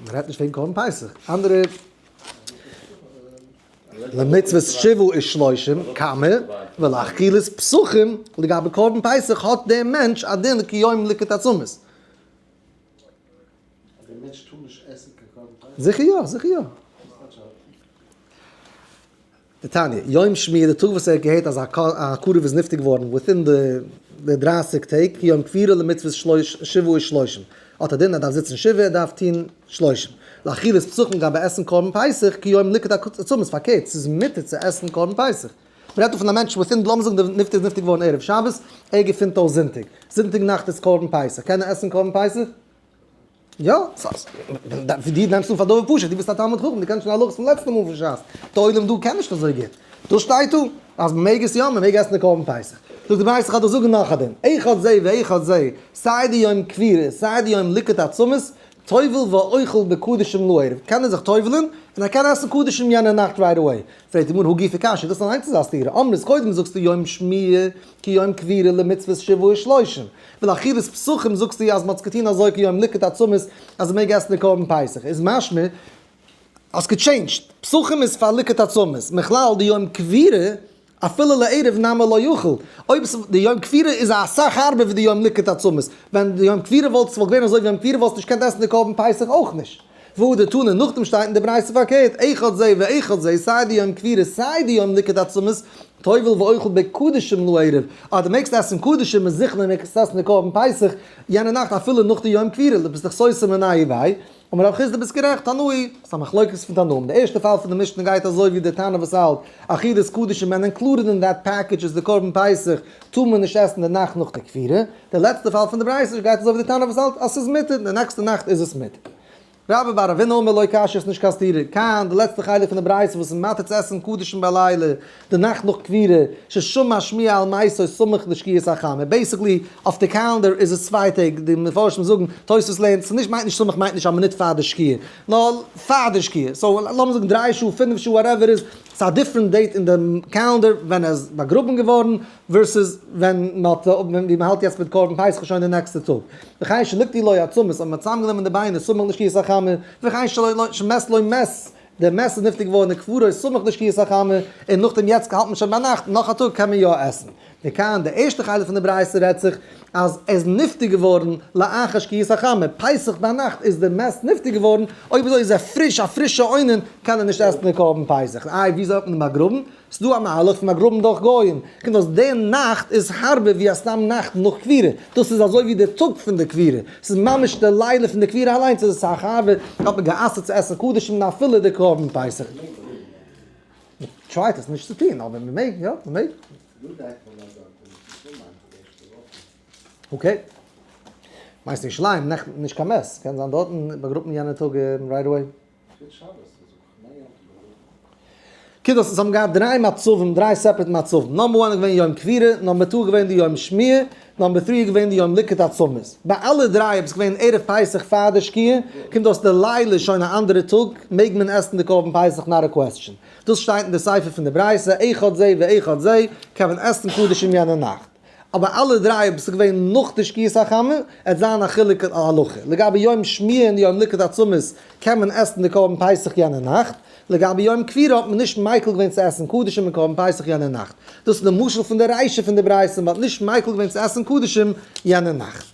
מ'רעדט נישט וועגן קרבן פסח. אנדערע למצוות שבעה ושלושים קמא ולאכילת פסחים לגבי קרבן פסח האט דער מענטש א דין כיום ליקוט עצמות. זיכער יא, זיכער יא. דתניא, יום שמיעה, די טאג וואס ער האט געהערט אז א קרוב איז נפטר געווארן within די 30 טעג, יום קבורה למצוות שבעה ושלושים, האט א דין ער דארף זיצן שבעה, ער דארף טון שלושים. לאכילת פסחים לגבי עסן קרבן פסח, כיום ליקוט עצמות, פארקערט, ס'איז מותר צו עסן קרבן פסח. מ'רעדט דא פון א מענטש within, לאמיר זאגן די נפטר איז נפטר געווארן ערב שבת, ער געפינט אויס זונטאג, זונטאג נאכט איז קרבן פסח, קען ער עסן קרבן פסח? יא, דו נעמסט אן פאר דבר פשוט, דו ביסט א תלמיד חכם, דו קענסט שוין הלכות פון לעצטע מאל פון שס, די עולם דא קען נישט אזוי גוט. דאס שטייט דא, אז מען מעג עס יא, מען מעג עסן די קרבן פסח. זאגט די ברייתא, כ'וועל דיר זאגן נאך א דין, אחד זה ואחד זה, סיי די יום קבורה, סיי די יום ליקוט עצמות, טובל ואוכל בקדשים לערב, קען ער זיך טובל'ן, און ער קען עסן קדשים יענע נאכט right away. פרעגט די גמרא, הא גופא קשיא, דאס אליינס איז א סתירה, אמרת קודם זאגסטו יום שמיעה כיום קבורה למצוות שבעה ושלושים, ולאכילת פסחים זאגסטו אז מ'האט עס געטון אזוי כיום ליקוט עצמות אז מ'מעג עסן די קרבן פסח, איז משמע אז ס'געטשעינדזשט, פסחים איז פאר ליקוט עצמות, מכלל די יום קבורה אפילו לערב נמי לא יאכל, אויב די יום קבורה איז אסאך הארבער ווי די יום ליקוט עצמות, ווען די יום קבורה וואלט ס'וואלט געווען אזוי ווי יום קבורה וואלסטו נישט געקענט עסן די קרבן פסח אויך נישט. והא דתנא, נאכדעם שטייט אין די ברייתא פארקערט, אחד זה ואחד זה, סיי די יום קבורה סיי די יום ליקוט עצמות, טובל ואוכל בקדשים לערב, אז דו מעגסט עסן קדשים איז זיכער מעגסט עסן די קרבן פסח יענע נאכט אפילו נאך די יום קבורה, דו ביסט דאך סותר מיניה וביה, אמר רב חסדא ביסט גערעכט, תנאי, ס'איז א מחלוקת פון תנאים, די ערשטע פאל פון די משנה גייט אזוי ווי די תנא וואס האלט, אכילת קדשים and included in that package איז די קרבן פסח, טאר מען נישט עסן די נאכט נאך די קבורה, די לעצטע פאל פון די ברייתא גייט אזוי ווי די תנא וואס האלט אז ס'איז מותר, די נעקסטע נאכט איז עס מותר. רבה בר רב הונא אמר לא קשיא איז נישט קיין סתירה, כאן די לעצטע חלק פון די ברייתא וואס איז מתיר צו עסן קדשים בלילה די נאכט נאך קבורה, ששמע שמועה על מתו סמוך לשקיעת החמה, basically אויף די calendar איז עס צוויי טעג, די מפרשים זאגן, תוספות לערנט, ס'נישט מיינט נישט סמוך מיינט נישט א מינוט פאר די שקיעה, נאר פאר די שקיעה, so לאמיר זאגן 3 שעה, 5 שעה, whatever איז, ס'איז א different date אין די calendar ווען ער איז באגראבן געווארן, versus ווען מ'האט ווי מ'האלט יעצט מיט קרבן פסח שוין די נעקסטע טאג. וכן שלקטו לו עצמות, אז מ'האט צוזאמגענומען די ביינער סמוך לשקיעת החמה, וכן שמת לו מת, דער מת איז נפטר געווארן וקברו סמוך לשקיעת החמה, און נאכדעם יעצט האלט מען שוין ביינאכט, נאך א טאג קען מען יא עסן. וכאן די ערשטע חלק פון די ברייתא רעדט זיך אז ער איז נפטר געווארן לאחר שקיעת החמה, פסח ביינאכט איז דער מת נפטר געווארן, אויב אזוי איז ער פריש א פרישע אונן, קען ער נישט עסן די קרבן פסח. איי וויאזוי האט מען אים באגראבן? ס'דא א מהלך פון באגראבן דורך גויים, קומט אויס די נאכט איז הארבער ווי א סתם נאכט נאך קבורה, דאס איז אזוי ווי די טאג פון די קבורה, ס'איז ממש די לילה פון די קבורה אליינס איז אסאך הארבער, האט מען גע'אסר'ט צו עסן קדשים און אפילו די קרבן פסח. מ'טרייט עס נישט צו טון אבער מ'מעג, יא מ'מעג. okay. מיינסט אין ירושלים נעכטן נישט קיין מת, קען זיין דארטן באגראבט מען יענע טאג right away. קומט אויס אונז האבן געהאט דריי מצבים, דריי separate מצבים, number one איז געווען יום קבורה, number two איז געווען די יום שמיעה, number three איז געווען די יום ליקוט עצמות. ביי אלע דריי אויב עס איז געווען ערב פסח פאר די שקיעה, קומט אויס די לילה איז שוין א אנדערע טאג, מעג מען עסן די קרבן פסח not a question. דאס שטייט אין די סיפא פון די ברייתא, אחד זה ואחד זה, קען מען עסן קדשים יענע נאכט. אבער אלע דריי אויב עס איז געווען נאך די שקיעת החמה, עט זיין א חילוק אין הלכה. לגבי יום שמיעה און יום ליקוט עצמות קען מען עסן די קרבן פסח יענע נאכט, לגבי יום קבורה האט מען נישט מיקל געווען צו עסן קדשים און קרבן פסח יענע נאכט. דאס איז די משל פון די רישא פון די ברייתא, מען האט נישט מיקל געווען צו עסן קדשים יענע נאכט.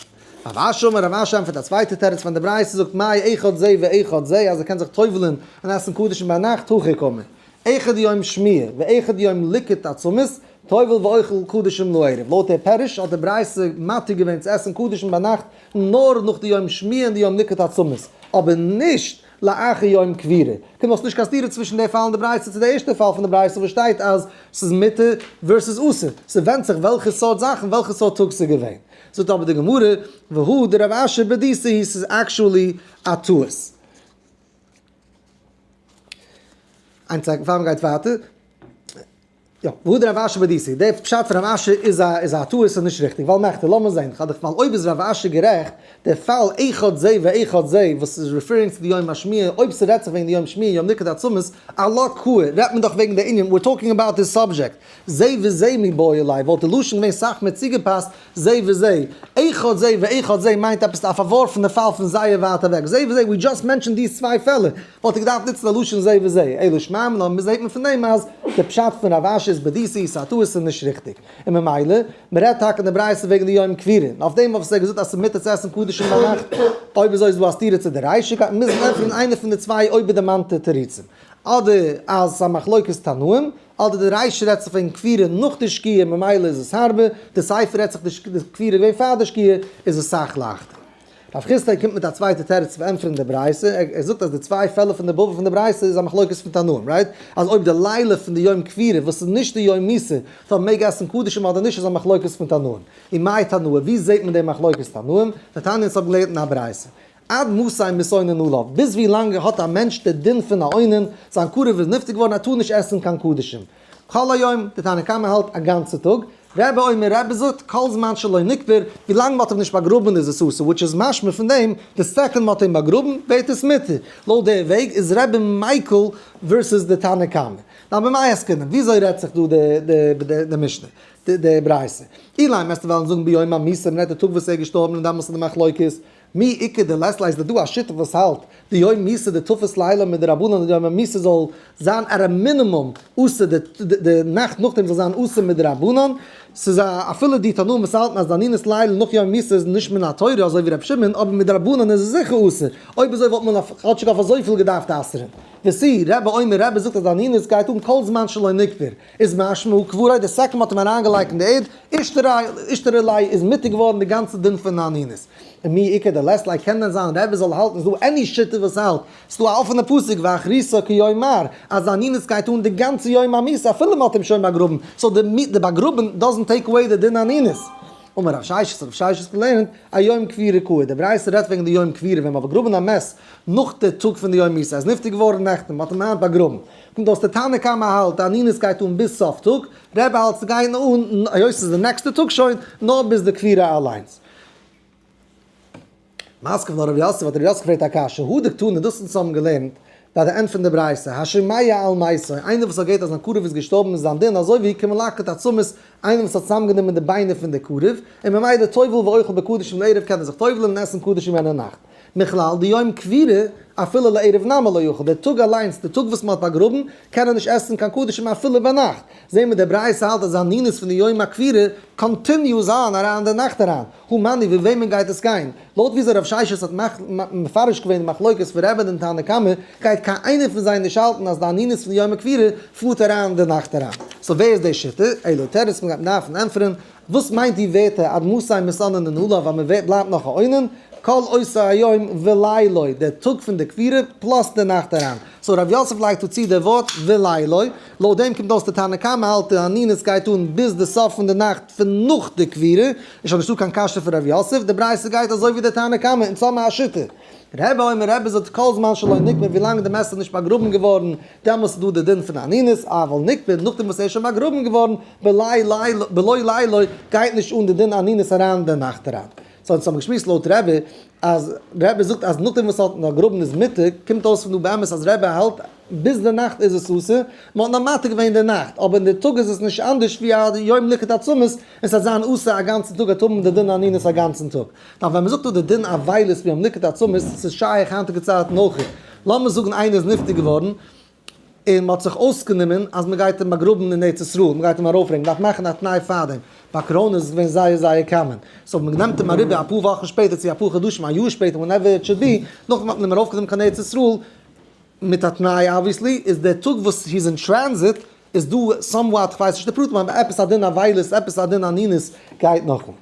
רב אשי אמר, רב אשי ענטפערט א צווייטע תירוץ פון די ברייתא, זאגט מאי אחד זה ואחד זה, אז ער קען זיך טובל'ן און עסן קדשים ביינאכט, הכי קאמר, אחד יום שמיעה ואחד יום ליקוט עצמות. טובל ואוכל קדשים לערב. לויט דער פירוש האט די ברייתא מתיר געווען צו עסן קדשים ביינאכט נאר נאך די יום שמיעה און די יום ליקוט עצמות, אבער נישט לאחר יום קבירה. קומט אויס נישט קיין סתירה צווישן די פאל אין די ברייתא צו די ערשטע פאל פון די ברייתא וואס שטייט אז ס'איז מותר versus אסור. ס'ווענדט זיך וועלכע סארט זאכן וועלכע סארט טאג ס'איז געווען. זאגט אבער די גמרא, והא דרב אשי בדיתא היא ס'איז actually א טעות. איין second פאר מ'גייט ווייטער. יא, והא דרב אשי בדיתא, דער פשט פון רב אשי איז א איז א טעות און נישט ריכטיג, ווייל מכדי, לאמיר זען, כ'האב דיך ווייל אויב איז רב אשי גערעכט, דער פאל אחד זה ואחד זה וואס איז referring צו די יום השמיעה, אויב ס'רעדט זיך וועגן די יום שמיעה יום ליקוט עצמות, עלה קאי, רעדט מען דאך וועגן די ענין, we're talking about this subject, זה וזה מיבעי ליה, וואלט די לשון געווען סאך מער צוגעפאסט, זה וזה, אחד זה ואחד זה מיינט עפעס א פארווארפענע פאל פון זייער ווייט אוועק, זה וזה, we just mentioned די צוויי פעלער, וואלט איך געדארפט נוצן א לשון זה וזה, אלא שמע מינה, זעט מען פון דעם אז די פשט פון רב אשי איז בדיתא ס'איז א טעות און נישט ריכטיג, און ממילא, מען רעדט טאקע אין די ברייתא וועגן די יום קבירה, און אויף דעם וואס ער האט געזאגט אז ס'איז מותר צו עסן קדשים ביינאכט, אויב אזוי איז דא א סתירה צו די רישא, גייט מען מוזן ענטפערן איינע פון די צוויי אויבערדערמאנטע תירוצים, אדער אז ס'איז א מחלוקת תנאים, אדער די רישא רעדט זיך וועגן קבירה נאך די שקיעה ממילא איז עס הארבער, די סיפא רעדט זיך די קבירה געווען פאר די שקיעה איז עס סאך לייכטער. רב חסדא קומט מיט א צווייטע תירוץ צו פארענטפערן די ברייתא, ער זאגט אז די צוויי פעלער פון די בבא פון די ברייתא איז א מחלוקת פון תנאים, right? אז אויב די לילה פון די יום קבירה וואס איז נישט די יום מיתה טאר מעג עסן קדשים אדער נישט איז א מחלוקת פון תנאים. און מאי תנאי? ווי זעט מען די מחלוקת תנאים? דתניא אונז האבן געלערנט אין א ברייתא. עד מתי מתאונן עליו, ביז ווי לאנג האט א מענטש די דין פון א אונן, זיין קרוב איז נפטר געווארן ער טאר נישט עסן קיין קדשים. כל היום, די תנא קמא האלט א גאנצע טאג, רבי אומר רבי זאגט כל זמן שלא נקבר, ווי לאנג מ'האט אים נישט באגראבן איז עס אסור, which איז משמע פון דעם, די second מ'האט אים באגראבן ווערט עס מותר, לויט די וועג איז רבי מיקל versus די תנא קמא. נאר במאי עסקינן, וויאזוי רעדט זיך דא די משנה? די ברייתא. אילימא וועסטו וועלן זאגן ביום המיתה, מ'רעדט די טאג וואס ער איז געשטארבן און דאמאלס איז די מחלוקת, מי איכא דלית ליה איז דא א שיטה וואס האלט די יום מיתה דתפס לילה מדרבנן די יום המיתה זאל זיין at a minimum אסור די נאכט נאכדעם זאל זיין אסור מדרבנן, ס'איז א אפילו די תנאים וואס האלטן אז די אנינות לילה נאך יום מיתה איז נישט מן התורה אזוי ווי ר' שמעון אבער מדרבנן איז עס זיכער אסור, אויב אזוי וואלט מען אויף כאטשיג אויף אזויפיל געדארפט אסר'ן. וסי, רבי אומר רבי זאגט אז די אנינות גייט אן כל זמן שלא נקבר. איז משמע וקבורו די second מ'האט אים אריינגעלייגט אין די ערד, אישתרי ליה איז מותר געווארן די גאנצע דין פון אנינות. און מי איכא דלית ליה קען דען זיין רבי זאל האלטן איז דא any שיטה וואס האלט ס'דא א אפענע פסוק ואחריתה כיום מר אז אנינות גייט אן די גאנצע יום המיתה אפילו מ'האט אים שוין באגראבן so די באגראבן doesn't take away די דין אנינות. אמר רב ששת, רב ששת געלערנט, איום קבירה קאי, די ברייתא רעדט וועגן די יום קבירה ווען מ'האט באגראבן א מת נאך די טאג פון די יום מיתה, ער איז נפטר געווארן נעכטן, מ'האט אים היינט באגראבן, קומט אויס די תנא קמא האלט די אנינות גייט אן ביז סוף טאג, רבי האלט ס'גייט אן היות ס'איז די נעקסטע טאג שוין, נאר ביז די קבירה אליינס. מתקיף לה רב יוסף האט רב יוסף געפרעגט א קשיא, הא דקתני, דאס אונז האבן געלערנט ביי די end פון די ברייתא, השומע על מתו, איינער וואס האט געהערט אז זיין קרוב איז געשטארבן איז זיין דין אזוי ווי כמלקט עצמות, איינער וואס האט צוזאמגענומען די ביינער פון די קרוב, און ממילא טובל ואוכל בקדשים לערב קען ער זיך טובל'ן און עסן קדשים יענע נאכט. מכלל דיום קבירה אפילו לערב נמי לא יאכל, דער טאג אליינס, די טאג וואס מען האט באגראבן, קען ער נישט עסן קיין קדשים אפילו ביינאכט. זעהן מיר די ברייתא האלט אז אנינות פון די יום הקבירה continues אן אריין די נאכט אריין. הא מני ווי וועמען גייט עס גיין? לויט וויאזוי רב ששת האט מפרש געווען די מחלוקת פון רבי און תנא קמא, גייט קיין איינער פון זיי נישט האלטן אז די אנינות פון די יום הקבירה פארט אריין די נאכט אריין. so ווער איז די שיטה? אלא תירוץ מ'גייט דארפן ענטפערן, וואס מיינט די ווערטער עד מתי מתאוננין עליו אז מ'ווערט בלייבט נאך א אונן, כל אותו היום ולילו, דער טאג פון די קבירה plus די נאכט אריין. so רב יוסף לייגט דא צו די ווארט ולילו, לויט דעם קומט אויס די תנא קמא האלט די אנינות גייט אן ביז די סוף פון די נאכט פון נאך די קבירה, איז שוין נישטא קיין קשיא פון רב יוסף, די ברייתא גייט אזוי ווי די תנא קמא אונז האבן א שיטה. רבי אומר רבי זאגט כל זמן שלא נקבר ווילאנג די מת איז נישט באגראבן געווארן דעמאלס איז דא די דין פון אנינות, אבל נקבר נאכדעם וואס ער איז שוין באגראבן געווארן בלא לילו גייט נישט אן די דין אנינות אריין אין די נאכט אריין. so אונז האבן געשמועסט לויט רבי אז רבי זאגט אז נאכדעם וואס האט באגראבן איז מותר, קומט אויס פון דא באמת אז רבי האלט ביז די נאכט איז עס אסור, מען האט נאר מתיר געווען די נאכט, אבער אין די טאג איז עס נישט אנדערש ווי א יום ליקוט עצמות, און ס'וועט זיין אסור א גאנצן טאג וועט האבן די דין אנינות א גאנצן טאג. דאן ווען מען זאגט דא די דין אבילות ביום ליקוט עצמות, ס'איז שייך היינטיגע צייטן אויך. לאמיר זאגן איינער איז נפטר געווארן, און מ'האט זיך אויסגענומען אז מ'גייט אים באגראבן אין ארץ ישראל, מ'גייט אים ארויפברענגען, מ'דארף מאכן א תנאי פארדעם, ביי קאראנע איז עס געווען זייער זייער common, so מ'נעמט אים אריבער אפאר וואכן שפעטער צו אפאר חדשים א יאר שפעטער whenever it should be, נאכדעם האט מען אים ארויפגענומען קיין ארץ ישראל, מיט א תנאי obviously, איז דער טאג וואס he's in transit. איז דא somewhat, כ'ווייס נישט די פרטים, אבער עפעס א דין אבילות, עפעס א דין אנינות גייט נאך אן.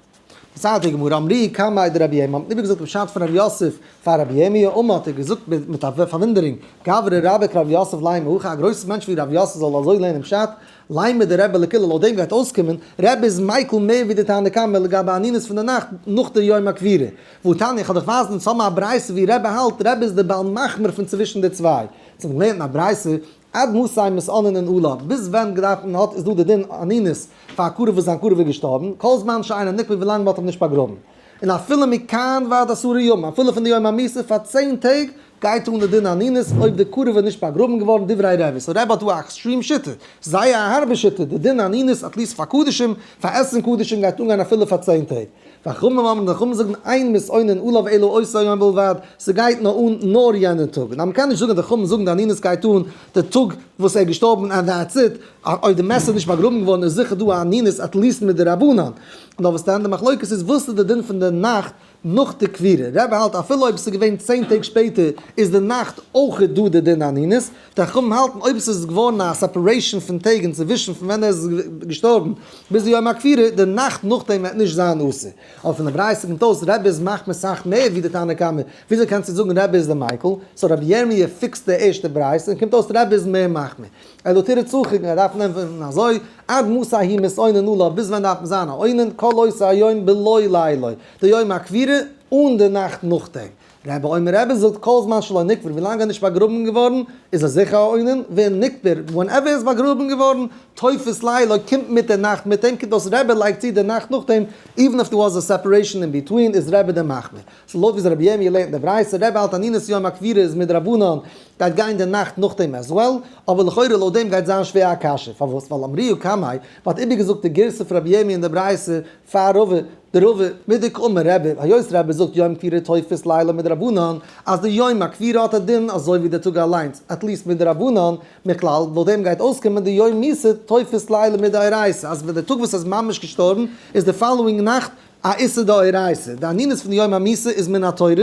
זאגט די גמרא, אמרוה קמיה דרבי ירמי', מ'האט איבערגעזאגט די פשט פון רב יוסף פאר רבי ירמי', אמר האט ער געזאגט מיט א פארוואונדערונג, גברא רבה כרב יוסף לימא הכי, א גרויסער מענטש ווי רב יוסף זאל אזוי לערנען פשט, לימא דרבי לקולא, לויט דעם גייט אויסקומען, רבי איז מיקל מער ווי די תנא קמא לגבי אנינות פון די נאכט נאך די יום הקבורה. והתניא, איך וועל דיך ווייזן, אונז האבן א ברייתא ווי רבי האלט, רבי איז די בעל מחמיר פון צווישן די צוויי. אונז האבן געלערנט אין א ברייתא, עד מתי מתאנין עליו, ביז ווען געדארפט מען האט איז דא די דין אנינות פאר א קרוב וואס זיין קרוב איז געשטארבן, כל זמן שאינו נקבר ווילאנג מען האט אים נישט באגראבן. און אפילו מכאן ועד עשרה ימים, אפילו פון די יום המיתה פאר 10 טעג, גייט אן די דין אנינות אויב די קרוב איז נישט באגראבן געווארן דברי רבי. so רבי האט דא א extreme שיטה, זייער א הארבע שיטה, די דין אנינות at least פאר קדשים, פאר עסן קדשים גייט אנגיין אפילו פאר 10 טעג. וחכמים אומרים, די חכמים זאגן אין מתאונין עליו אלא אותו היום בלבד, ס'גייט נאר אן נאר יענע טאג. און אז מ'קען נישט זאגן אז די חכמים זאגן די אנינות גייט אן די טאג וואס ער איז געשטארבן and that's it, אויב די מת איז נישט באגראבן געווארן איז זיכער דא א אנינות at least מדרבנן. נאר וואס דען די מחלוקת איז וואס איז די דין פון די נאכט נאך די קבירה. רבי האלט אפילו אויב עס איז געווען 10 טעג שפעטער איז די נאכט אויך דא די דין אנינות. די חכמים האלטן אויב עס איז געווארן א separation פון טעג אינצווישן פון ווען ער איז געשטארבן ביז די יום הקבורה, די נאכט נאכדעם וועט נישט זיין אסור. אבער פון די ברייתא קומט אויס רבי איז מחמיר סאך מער ווי די תנא קמא. וויאזוי קענסטו זאגן רבי איז די מיקל? so רבי ירמי' פיקסט די ערשטע ברייתא און קומט אויס רבי איז מער מחמיר. אלא תירץ הכי, ער דארף ענטפערן אזוי, עד מתי הוא מתאונן עליו, ביז ווען דארף מען זיין א אונן, כל אותו היום בלא לילו, די יום הקבורה אן די נאכט נאכדעם. רבי אומר רבי זאגט כל זמן שלא נקבר ווילאנג ער איז נישט באגראבן געווארן איז ער זיכער א אונן, ואם נקבר whenever ער איז באגראבן געווארן תופס לילו קומט מיט די נאכט מיט אים קומט אויס רבי לייגט צו די נאכט נאכדעם even if there was a separation in between איז רבי די מחמיר. so לויט וויאזוי רבי ירמי' לערנט די ברייתא רבי האלט אנינות יום הקבורה איז מדרבנן גייט גיין די נאכט נאכדעם as well, אבער לכאורה לויט דעם גייט זיין שווער א קשיא, פארוואס? ווייל אמרוה קמיה מ'האט איבערגעזאגט די גירסא פון רבי ירמי' אין די ברייתא פאר רבא, דרבא, מדקאמר רבי, היות רבי זאגט יום קבורה תופס לילו מדרבנן, אז די יום הקבורה האט א דין אזוי ווי די טאג אליינס, at least מדרבנן, מכלל, לויט דעם גייט אויסקומען די יום מיתה תופס לילו מדאורייתא, אז ווען די טאג וואס ער איז ממש געשטארבן איז די following נאכט א איסור דאורייתא, די אנינות פון די יום המיתה איז מן התורה,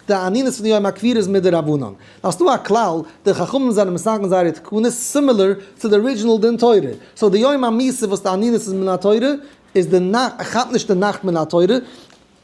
די אנינות פון די יום הקבורה איז מדרבנן. דאס דא א כלל, די חכמים זענען מתקן זייערע תקנות similar צו די original דין תורה, so די יום המיתה וואס די אנינות איז מן התורה, איז די נאכט, כאפט נישט די נאכט מן התורה,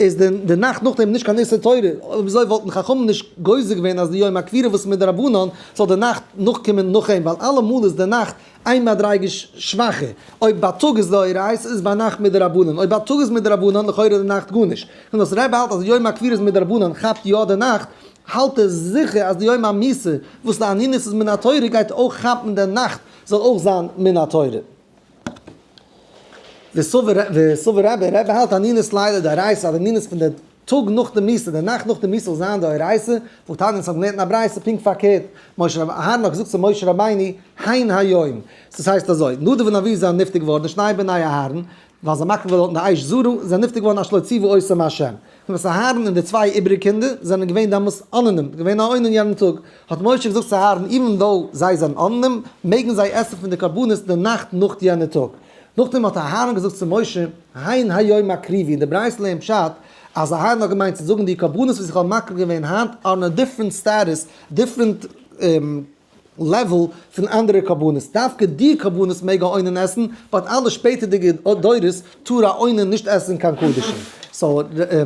איז די די נאכט נאכדעם נישט קיין איסור תורה, אויב אזוי וואלטן חכמים נישט גוזר געווען אז די יום הקבורה וואס איז מדרבנן זאל די נאכט נאכקומען נאך אים, ווייל אלעמאל איז די נאכט איין מדריגה שוואכער, אויב בייטאג איז דאורייתא איז ביינאכט מדרבנן, אויב בייטאג איז מדרבנן לכאורה די נאכט גארנישט, און דאס רבי האלט אז יום הקבורה איז מדרבנן כאפט יא די נאכט, האלט ער זיכער אז די יום המיתה וואס די אנינות איז מן התורה גייט אויך כאפן די נאכט זאל אויך זיין מן התורה. וסבר רבי, רבי האלט אנינות לילו דאורייתא אז אנינות פון די טאג נאך די מיתה, די נאכט נאך די מיתה זאל זיין דאורייתא, והתניא אונז האבן געלערנט אין א ברייתא פונקט פארקערט, משה רב אהרן האט געזאגט צו משה רבינו, הן היום. דאס הייסט אזוי, נדב און אביהוא זענען נפטר געווארן, די שני בני אהרן, ווייל זיי מקריב געווארן די אש זרה, זענען נפטר געווארן אשר לא ציוה אותם ה'. וואס אהרן און די צוויי איבעריגע קינדער זענען געווען דעמאלס אוננים, געווען א אונן יענעם טאג, האט משה געזאגט צו אהרן, even though זיי זענען אוננים, מעגן זיי עסן פון די קרבנות די נאכט נאך יענע טאג. נאכדעם האט אהרן געזאגט צו משה, הן היום הקריבו, און די ברייתא לערנט פשט, אז אהרן האט געמיינט צו זאגן די קרבנות וואס איך האב מקריב געווען היינט are on a different status, different level פון אנדערע קרבנות, דווקא די קרבנות מעג א אונן עסן, but אלע שפעטערדיגע דורות טאר א אונן נישט עסן קיין קדשים. so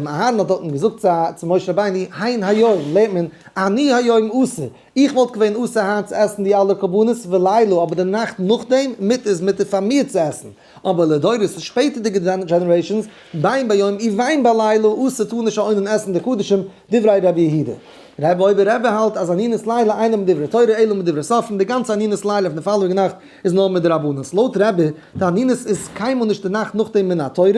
אהרן האט דארטן געזאגט צו משה רבינו, הן היום לערנט מען, אני היום אסור, איך וואלט געווען אסור היינט צו עסן די אלע קרבנות ולילו, אבער די נאכט נאכדעם מותר איז מותר פאר מיר צו עסן, אבער לדורות שפעטערדיגע generations, בין ביום ובין בלילה אסור טאר נישט א אונן עסן די קדשים, דברי רבי יהודה. רבי אויב רבי האלט אז אנינות לילה אינה מדברי תורה אלא מדברי סופרים, די גאנצע אנינות לילה פון די following נאכט איז נאר מדרבנן. לויט רבי, די אנינות איז קיינמאל נישט די נאכט נאכדעם מן התורה,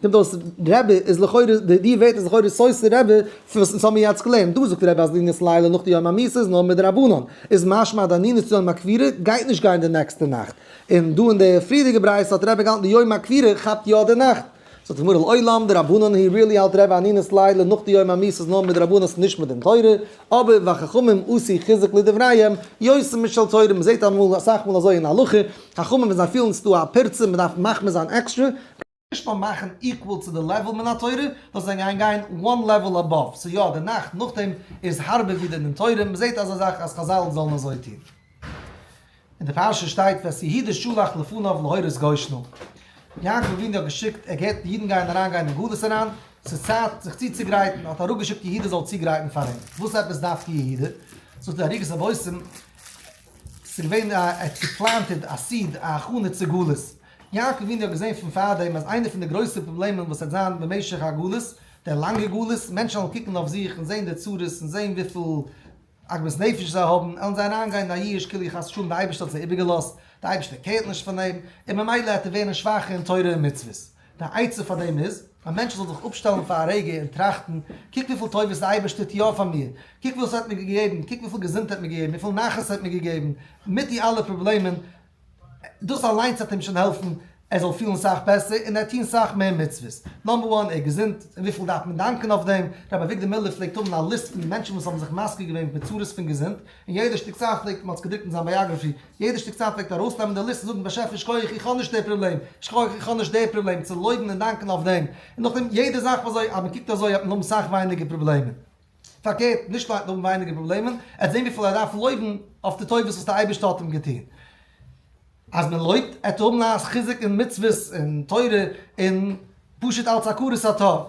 קומט אויס רבי איז לכאורה, די ווערטער איז לכאורה סותר רבי פון וואס אונז האבן יעצט געלערנט, דא זאגט רבי אז אנינות לילה נאך די יום המיתה איז נאר מדרבנן, איז משמע אז די אנינות יום הקבורה גייט נישט גיין די נעקסטע נאכט, און דא אין די פריערדיגע ברייתא האט רבי געהאלטן די יום הקבורה כאפט יא די נאכט. זאגט די גמרא לעולם דרבנן היא really האלט רבי אנינות לילה נאך די יום המיתה איז נאר מדרבנן נישט מדין תורה, אבער וחכמים עשו חיזוק לדבריהם, יותר משל תורה, מען זעט אמאל אסאך מאל אזוי אין הלכה, חכמים ווען זיי פילן ס'דא א פירצה מען דארף מחמיר זיין עקסטרע, נישט נאר מאכן equal צו די level מן התורה, נאר זיי גייען גיין one level above, so יא די נאכט נאכדעם איז הארבער ווי די דין תורה, מען זעט אזא זאך אז חזל זאלן אזוי טון. אין די פרשה שטייט ואת יהודה שלח לפניו להורות גושנה. יעקב אבינו האט געשיקט, ער געהערט די אידן גייען אריין גיין אין גלות אריין, ס'איז צייט זיך צוצוגרייטן, האט אראפגעשיקט יהודה זאל צוגרייטן פאר אים. וואס עפעס דווקא יהודה? זאגט די ערוגת הבושם, ס'איז געווען א, ער האט געפלאנטעד א סיד, א הכנה צו גלות. יעקב אבינו האט געזען פון פארדעם אז איינע פון די גרויסע פראבלעמען וואס וועט זיין במשך הגלות, דער לאנגע גלות, מענטשן וועלן קוקן אויף זיך און זען די צרות און זען וויפיל עגמת נפש זיי האבן, עלן זיי אריינגיין אין א יאוש כאילו חס ושלום די אייבערשטער האט זיי איבערגעלאזט, די אייבערשטער קערט נישט פון אים, און ממילא העט ער ווערן שוואכער אין תורה און מצוות. די עצה פאר דעם איז, א מענטש זאל זיך אפשטעלן פאר א רגע און טראכטן, קוק וויפיל טובות די אייבערשטער טוט יא פאר מיר, קוק וואס ער האט מיר געגעבן, קוק וויפיל געזונט ער האט מיר געגעבן, וויפיל נחת ער האט מיר געגעבן, מיט די אלע פראבלעמען, דאס אליינס וועט אים שוין העלפן ער זאל פילן סאך בעסער און ער טון סאך מער מצוות. נאמבער וואן, ער איז געזונט, און וויפיל דארף מען דאנקען אויף דעם? רבי אביגדור מיללער פלעגט האבן א ליסט פון מענטשן וואס האבן זיך מזכיר געווען מיט צרות פון געזונט, און יעדע שטיק צייט פלעגט, מען האט עס געדרוקט אין זיין בייאגראפי, יעדע שטיק צייט פלעגט ער ארויסנעמען די ליסט און זאגן באשעפער שכוח איך האב נישט די פראבלעם, שכוח איך האב נישט די פראבלעם, צו לויבן און דאנקען אויף דעם. און נאכדעם יעדע זאך אזוי, אז מען קוקט אזוי וועט מען האבן סאך ווייניגער פראבלעמען. פארקערט, נישט ליידן האבן ווייניגער פראבלעמען, ער וועט זען וויפיל ער דארף לויבן אויף די טובות וואס דער אייבערשטער האט אים געטון. אז מען לויבט, ער וועט האבן א חיזוק אין מצוות און תורה און פשוט אלץ הכרת הטוב.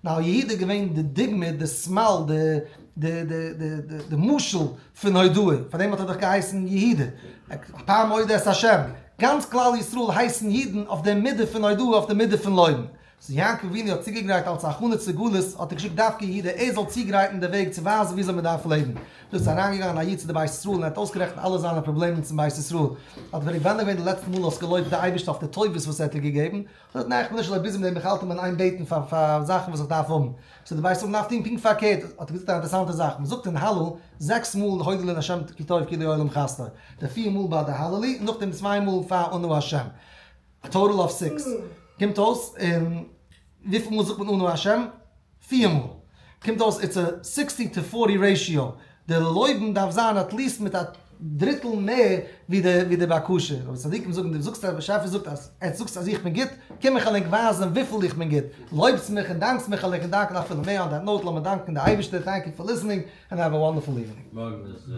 נאר יהודה איז געווען די דוגמא, די סמל, די די די די די די משל פון הודאה, פאר דעם האט ער דאך געהייסן יהודה, הפעם אודה את השם, גאנץ כלל ישראל הייסן אידן אויף די מידה פון הודאה, אויף די מידה פון לויבן. סאו יעקב אבינו האט צוגעגרייט אלס א הכנה צו גלות, האט ער געשיקט דווקא יהודה ער זאל צוגרייטן די וועג צו ווייזן וויאזוי מען דארף לעבן. דאס איז אריינגעגאנגען א איד צו די בית ישראל און ער האט אויסגערעכנט אלע זיינע פראבלעמען צום בית ישראל. האט ער געפרעגט ווען איז געווען די לעצטע מאל האסט געלויבט די אייבערשטער אויף די טובות וואס ער האט דיר געגעבן? האט ער געזאגט ניין איך בין נישט אזוי ביזי מיט דעם איך האלט אים אין איין בעטן פאר פאר זאכן וואס איך דארף האבן. סאו די בית ישראל דארף טון פונקט פארקערט. האט ער געזאגט א אינטערעסאנטע זאך, מען זאגט אין הלל זעקס מאל הודו לה' כי טוב כי לעולם חסדו, די פיר מאל ביי די הללו און נאכדעם צוויי מאל פאר אנא השם. א טאטעל אוו סיקס קומט אויס, און וויפיל מאל זאגט מען אנא השם? פיר מאל. קומט אויס איטס א סיקסטי טו פארטי רעישיאו, די לויבן דארף זיין עטליעסט מיט א דריטל מער ווי די ווי די בקשה. אבער צדיקים זאגן דו זאגסט אז באשעפער זאגט אז עטס זאגסט אז איך בין גוט, קום איך על ענק ווייזן וויפיל איך בין גוט, לויבטס מיך און דאנקטס מיך על איך דאנקען אפילו מער, אן דעט נאוט לאמיר דאנקען די אייבערשטער, טענק יו פאר ליסענינג, ענד העוו א וואנדערפול איווענינג. מארגן איז.